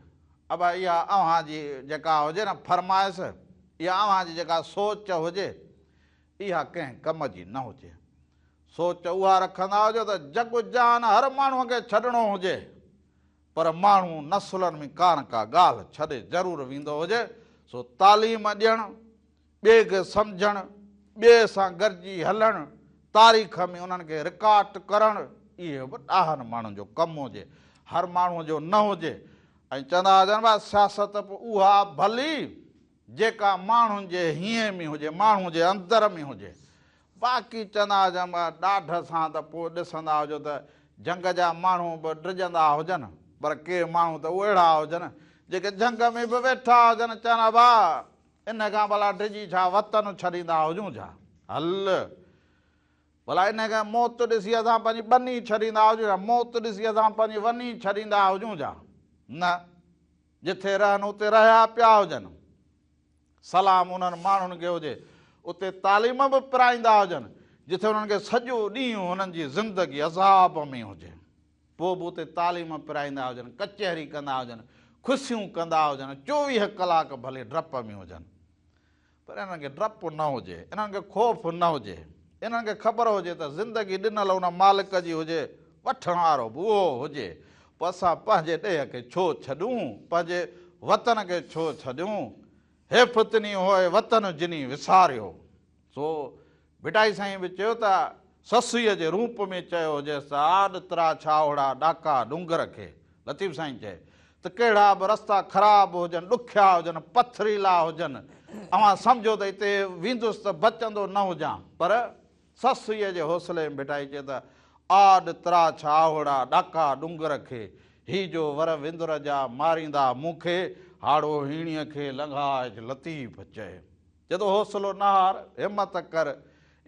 ابا اها اوهان جي جيڪا هجي نه فرمائش، اها اوهان جي جيڪا سوچ هجي، اها ڪنهن ڪم جي نه هجي. سوچ اها رکندا هجو ته جڳ جهان هر ماڻهوء کي ڇڏڻو هجي، پر ماڻهو نسلن ۾ ڪا نه ڪا ڳالهه ڇڏي ضرور ويندو هجي، سو تعليم ڏيڻ، ٻئي کي سمجهڻ، ٻئي سان گڏجي هلڻ، تاريخ ۾ انهن کي رڪارڊ ڪرڻ، اهو به ڏاهن ماڻهن جو ڪم هجي، هر ماڻهوء جو نه هجي ۽ چوندا هجن ڀا سياست به اها ڀلي جيڪا ماڻهن جي هينئين ۾ هجي، ماڻهوء جي اندر ۾ هجي. باقي چوندا هجن ڀا ڏاڍ سان ته پوء ڏسندا هجو ته جهنگ جا ماڻهو به ڊڄندا هجن، پر ڪي ماڻهو ته اهڙا هجن جيڪي جهنگ ۾ به ويٺا هجن، چون ڀا ان کان ڀلا ڊڄي ڇا وطن ڇڏيندا هجون ڇا؟ هل ڀلا ان کان موت ڏسي اسان پنهنجي ٻني ڇڏيندا هجون ڇا؟ موت ڏسي اسان پنهنجي وني ڇڏيندا هجون ڇا؟ نه، جٿي رهن اتي رهيا پيا هجن. سلام انهن ماڻهن کي هجي، اتي تعليم به پرائيندا هجن، جٿي انهن کي سڄو ڏينهن هنن جي زندگي عذاب ۾ هجي. پوء به اتي تعليم پرائيندا هجن، ڪچهري ڪندا هجن، خوشيون ڪندا هجن، 24 ڪلاڪ ڀلي ڊپ ۾ هجن، پر انهن کي ڊپ نه هجي، انهن کي خوف نه هجي، انهن کي خبر هجي ته زندگي ڏنل ان مالڪ جي هجي، وٺڻ وارو به اهو هجي، پوء اسان پنهنجي ڏيهه کي ڇو ڇڏيون، پنهنجي وطن کي ڇو ڇڏيون، حيف تني هوء وطن جني وساريو. سو ڀٽائي سائين به چيو ته سسئيء جي روپ ۾ چيو هجيس ته آڏ ترا ڇاهوڙا ڏاڪا ڏونگر کي. لطيف سائين چئي ته ڪهڙا به رستا خراب هجن، ڏکيا هجن، پٿريلا هجن، اوهان سمجهو ته اتي ويندس ته بچندو نه هجان، پر سسئيء جي حوصلي ۾ ڀٽائي چئي ته آڏ ترا ڇاهوڙا ڏاڪا ڏونگر کي، هي جو ور وندر جا ماريندا مون کي، هاڙهو هيڻيء کي لنگهائج لطيف چئي. چئي ٿو حوصلو نه هار، همت ڪر،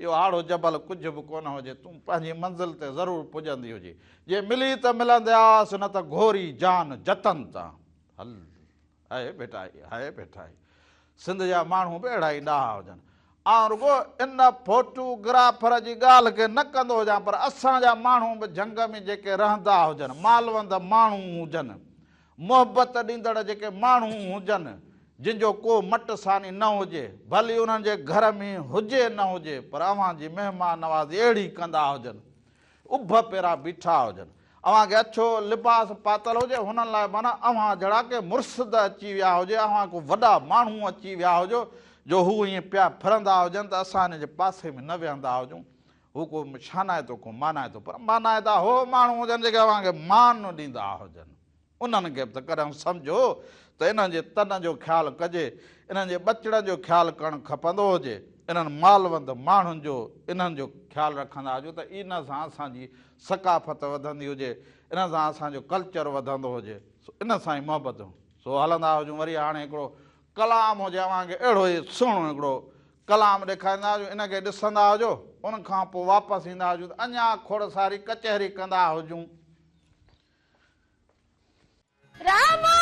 اهو آڙو جبل ڪجهه به ڪونه هجي، تون پنهنجي منزل تي ضرور پڄندي هجي. جي ملي ته ملندياس، نه ته گهوري جان جتن تان. هل، هاء ڀٽائي، هاء ڀٽائي. سنڌ جا ماڻهو به اهڙا ئي ڏاها هجن. آئون رڳو ان فوٽو گرافر جي ڳالهه کي نه ڪندو هجان، پر اسان جا ماڻهو به جهنگ ۾ جيڪي رهندا هجن، مالوند ماڻهو هجن، محبت ڏيندڙ جيڪي ماڻهو هجن، جن جو ڪو مٽ ثاني نه هجي، ڀلي انهن جي گهر ۾ هجي نه هجي، پر اوهان جي مهمان نوازي اهڙي ڪندا هجن، اڀ پيرا بيٺا هجن، اوهان کي اڇو لباس پاتل هجي، هنن لاء معنيٰ اوهان جھڙا ڪي مرشد اچي ويا هجي، اوهان ڪو وڏا ماڻهو اچي ويا هجو، جو هو ائين پيا ڦرندا هجن ته اسان هن جي پاسي ۾ نه ويهندا هجون، هو ڪو شانائتو ڪو مانائتو، پر مانائتا هو ماڻهو هجن جيڪي اوهان کي مان ڏيندا هجن. انهن کي به ته ڪڏهن سمجهو ته انهن جي تن جو خيال ڪجي، انهن جي ٻچڙن جو خيال ڪرڻ کپندو هجي، انهن مالوند ماڻهن جو انهن جو خيال رکندا هجون ته ان سان اسان جي ثقافت وڌندي هجي، ان سان اسان جو ڪلچر وڌندو هجي، سو ان سان ئي محبت سو هلندا هجون. وري هاڻي هڪڙو ڪلام هجي اوهان کي اهڙو ئي سهڻو هڪڙو ڪلام ڏيکاريندا هجون ان کي ڏسندا هجو ان کان پوء واپس ايندا هجون ته اڃا کوڙ ساري ڪچهري ڪندا هجون. رامو!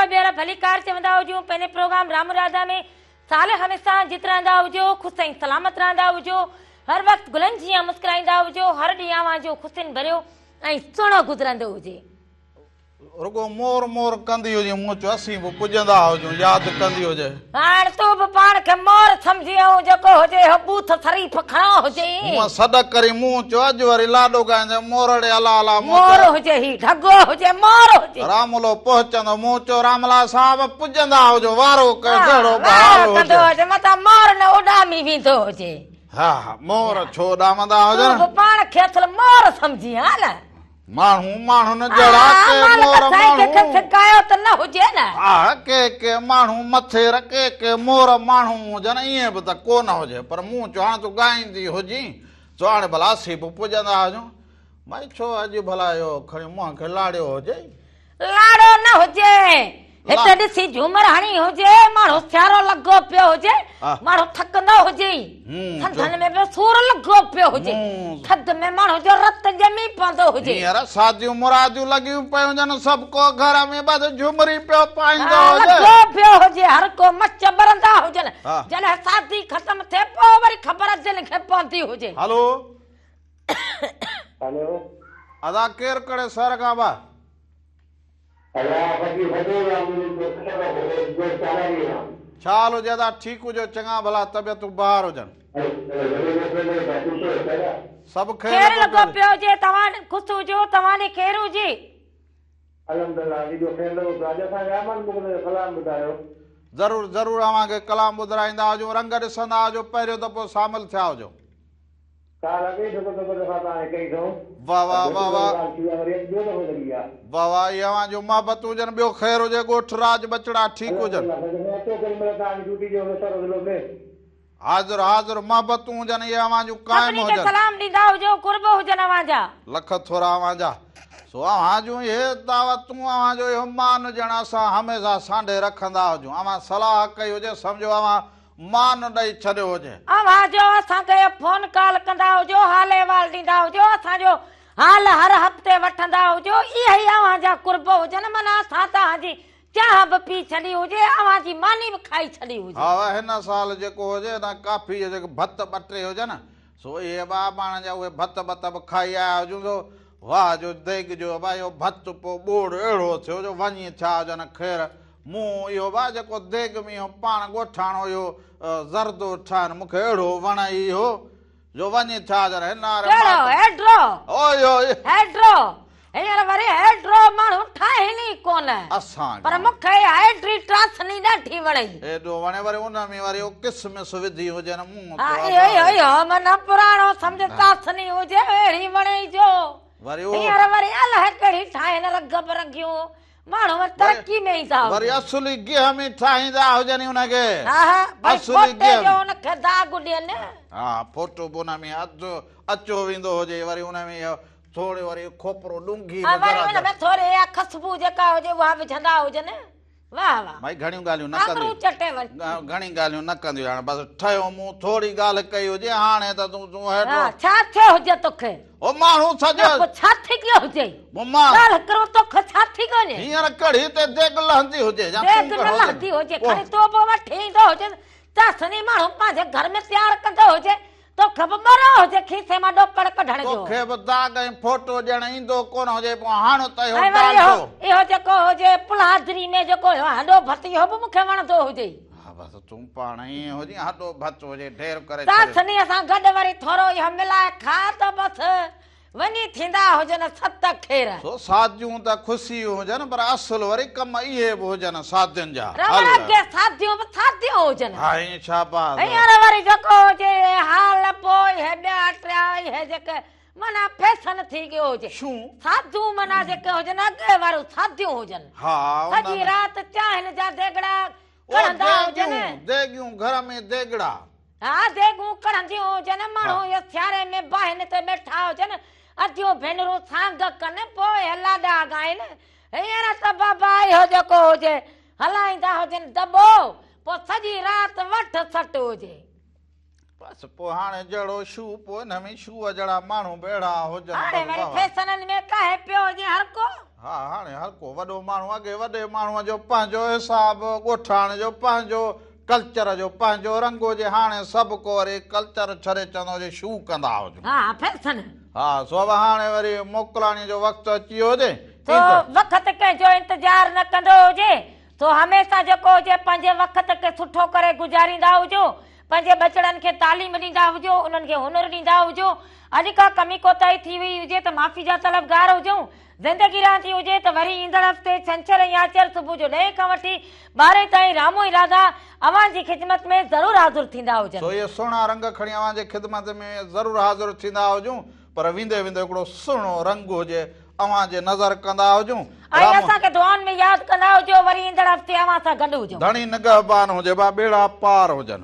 دفعو ٻيهر ڀليڪار چوندا هجون پنهنجي پروگرام رام راڌا ۾ سال هميشه جت رهندا هجو خوش ۽ سلامت رهندا هجو هر وقت گلن جيان مسڪرائيندا هجو هر ڏينهن اوهان جو خوشين ڀريو ۽ سهڻو گذرندو هجي. رڳو مور مور ڪندي هجي مون چيو اسين به پڄندا هجون ياد ڪندي هجي. هاڻ تون به پاڻ کي مور سمجهي ۽ جيڪو هجي اهو ٻوٿ شريف کڻو هجي. هونء سڏ ڪرين مون چيو اڄ وري لاڏو ڳائيندين مورڙي الا الا مون مور هجي هي ڍڳو هجي مور هجي. راملو پهچندو مون چيو راملا صاحب پڄندا هجو وارو ڪيو جهڙو به حال وارو ڪندو هجي. هجي متان مور نه اڏامي ويندو هجي. ها ها مور ڇو اڏامندا هجن. تون به پاڻ کي اصل مور سمجهين ها نه. ماڻهو ماڻهن جهڙا ڪي مور ماڻهو. سڪايو ته نه هجي نه. ها ڪي ڪي ماڻهو مٿير ڪي ڪي مور ماڻهو هجن ائين به ته ڪو نه هجي پر مون چيو هاڻ تون ڳائيندي هجين سو هاڻي ڀلا اسين به پڄندا هجون. ڀائي ڇو اڄ ڀلا اهو کڻي منهن کي لاڙيو هجئي. لاڙو نه هجي. هتي ڏسي جهومر هڻي هجي، ماڻهو سيارو لڳو پيو هجي، ماڻهو ٿڪندو هجي، سنڌن ۾ به سور لڳو پيو هجي، ٿڌ ۾ ماڻهو جو رت ڄمي پوندو هجي. هينئر شاديون مراديون لڳيون پيون هجن، سڀ ڪو گهر ۾ بس جهومري پيو پائيندو هجي. لڳو پيو هجي، هر ڪو مچ ٻرندا هجن، جڏهن شادي ختم ٿئي پوء وري خبر دل کي پوندي هجي. هلو. هلو. ادا ڪير ڪهڙي شهر کان با. ڇا حال هجي ادا ٺيڪ هجو چڱا ڀلا طبيعتون بهار هجن. سڀ خير خير لڳو پيو هجي توهان خوش هجو توهان ڏي خير هجي. ضرور ضرور اوهان کي ڪلام ٻڌرائيندا هجون رنگ ڏسندا هجو پهريون دفعو شامل ٿيا هجو. واه واه واه واه واه واه اهي اوهان جون محبتون هجن ٻيو خير هجي ڳوٺ راڄ ٻچڙا ٺيڪ هجن. حاضر حاضر محبتون هجن اهي اوهان جون قائم سڀني کي هجن. سلام ڏيندا هجو قرب هجن اوهان جا. لک ٿورا اوهان جا سو اوهان جون اهي دعوتون اوهان جو اهو مان ڄڻ اسان هميشه سانڍي رکندا هجون اوهان صلاح ڪئي هجي سمجهو اوهان مان ڏئي ڇڏيو هجي. اوهان جو اسان کي فون ڪال ڪندا هجو، حال احوال ڏيندا هجو، اسان جو حال هر هفتي وٺندا هجو، اهي ئي اوهان جا قرب هجن، معنيٰ اسان توهان جي چانهه به پي ڇڏي هجي، اوهان جي ماني به کائي ڇڏي هجي. ها هن سال جيڪو هجي نه ڪافي جو جيڪي ڀت ٻه ٽي هجن سو اهي به اباڻن جا اهي ڀت ٻت به کائي آيا هجون سو واهه جو ديڳ جو ابا اهو ڀت پوء ٻوڙ اهڙو ٿيو جو وڃي ٿيا هجن خير مون اهو با جيڪو ديڳ ۾ اهو پاڻ ڳوٺاڻو اهو زردو ٺاهن مون کي اهڙو وڻئي اهو جو وڃي ٿيا هجن هن آري ڪهڙو ماڪ هيڊرو او اهو هيڊرو هينئر وري هيڊرو ماڻهو ٺاهين ئي ڪونه اسان پر مون کي هيڊري ٽاسني ڏاڍي وڻئي. ايڏو وڻي وري ان ۾ وري اهو ڪسمس وڌي هجن مون ها چيو اهو ابا اهو اهو معنيٰ پراڻو سمجهه ٽاسني هجي اهڙي وڻئي جو وري اهو هينئر وري الائي ڪهڙي ٺاهين رنگ برنگيون ماڻهو وري ترقي ۾ ايندا هجن. وري اصلي گيهه ۾ ٺاهيندا هجن ان کي. ها ها ڀئي اصلي ڦوٽي گيهه جو ۾. ان کي داغ ڏين. ها ڦوٽو به ان ۾ اڌ اچو ويندو هجي وري ان ۾ اهو ٿوري وري کوپرو ڏونگهي ها به وري ذرا ان ۾ ٿوري اها خشبو جيڪا هجي اها وجهندا هجن. واه واه. ڀائي گهڻيون ڳالهيون نه آڱرون ڪندي. چٽي وڃ. گهڻي ڳالهيون نه ڪندي هاڻي بس ٺهيو مون ٿوري ڳالهه ڪئي هجي هاڻي ته تون تون هيٺ ها ڇا ٿيو هجي توکي. او ماڻهو سڄو. نه پوء ڇا ٿي گيو هجي. مون مان. ڳالهه ڪرون توکي ڇا ٿي گيو. هينئر ڪڙهي تي ديڳ لهندي هجي يا ديڳ تون نه لهندي هجي کڻي توبو وٺي ايندو هجي چاسني ماڻهو پنهنجي گهر ۾ تيار ڪندو هجي توکي به ٻرو هجي کيسي مان ڏوڪڙ ڪڍڻ جو. توکي به داغ ۽ ڦوٽو ڏيڻ ايندو ڪونه هجي پوء هاڻ ته اهو ۽ وري اهو ڊالٽو. اهو جيڪو هجي پلادري ۾ جيڪو اهو هڏو ڀت اهو به مون کي وڻندو هجي. ها بس تون پاڻ ائين هجين هڏو ڀت هجي ڍير ڪري ڇڏيو. چاسنيء سان گڏ وري ٿورو اهو ملائي کاء ته بس وڃي ٿيندا هجن ست خير. سو ساديون ته خوشيون هجن پر اصل وري ڪم اهي به هجن سادين جا. رمڻ اڳي ساديون به ساديون هجن. هائين شاباس. هينئر وري جيڪو هجي حال پوء اهي ٻيا ٽيا اهي جيڪي معنيٰ فيشن ٿي گيو هجي. شون. ساديون معنيٰ جيڪي هجن اڳي واريون ساديون هجن. ها ان سڄي رات چانهن جا ديڳڙا ڪڙهندا هجن. ديڳيون ديڳيون گهر ۾ ديڳڙا. ها ديڳون ڪڙهنديون هجن، ماڻهو اهي سياري ۾ باهين تي ٻيٺا هجن، اديون ڀينرون سانگ ڪن، پوء اهي لاڏا ڳائين. هينئر ته بابا اهو جيڪو هجي، هلائيندا هجن دٻو، پوء سڄي رات وٺ سٽ هجي. بس پوء هاڻي جهڙو شو، پوء ان ۾ شوء جهڙا ماڻهو به اهڙا هجن. هاڻي وري فيشنن ۾ ڪاهي پيو هجي هر ڪو. ها هاڻي هر ڪو وڏو ماڻهو اڳي وڏي ماڻهوء جو پنهنجو حساب، ڳوٺاڻي جو پنهنجو، ڪلچر جو پنهنجو رنگ هجي، هاڻي سڀ ڪو وري ڪلچر ڇڏي چوندو هجي شو ڪندا هجون. ها فيشن. ها سو به هاڻي وري موڪلاڻيء جو وقت اچي ويو هجي. سو وقت ڪنهن جو انتظار نه ڪندو هجي، سو هميشه جيڪو هجي پنهنجي وقت کي سٺو ڪري گذاريندا هجو، پنهنجي ٻچڙن کي تعليم ڏيندا هجو، انهن کي هنر ڏيندا هجو. اڄ ڪا ڪمي ڪوتاهي ٿي وئي هجي ته معافي جا طلبگار هجون. زندگي رهندي هجي ته وري ايندڙ هفتي ڇنڇر ۽ آچر صبح جو ڏهين کان وٺي ٻارهين تائين رامو ۽ راڌا اوهان جي خدمت ۾ ضرور حاضر ٿيندا هجن. سو اهي سهڻا رنگ کڻي اوهان جي خدمت ۾ ضرور حاضر ٿيندا هجون پر ويندي ويندي هڪڙو سهڻو رنگ هجي اوهان جي نظر ڪندا هجون. ۽ اسان کي دعائن ۾ ياد ڪندا هجو وري ايندڙ هفتي اوهان سان گڏ هجون. ڌڻي نگهبان هجي با ٻيڙا پار هجن.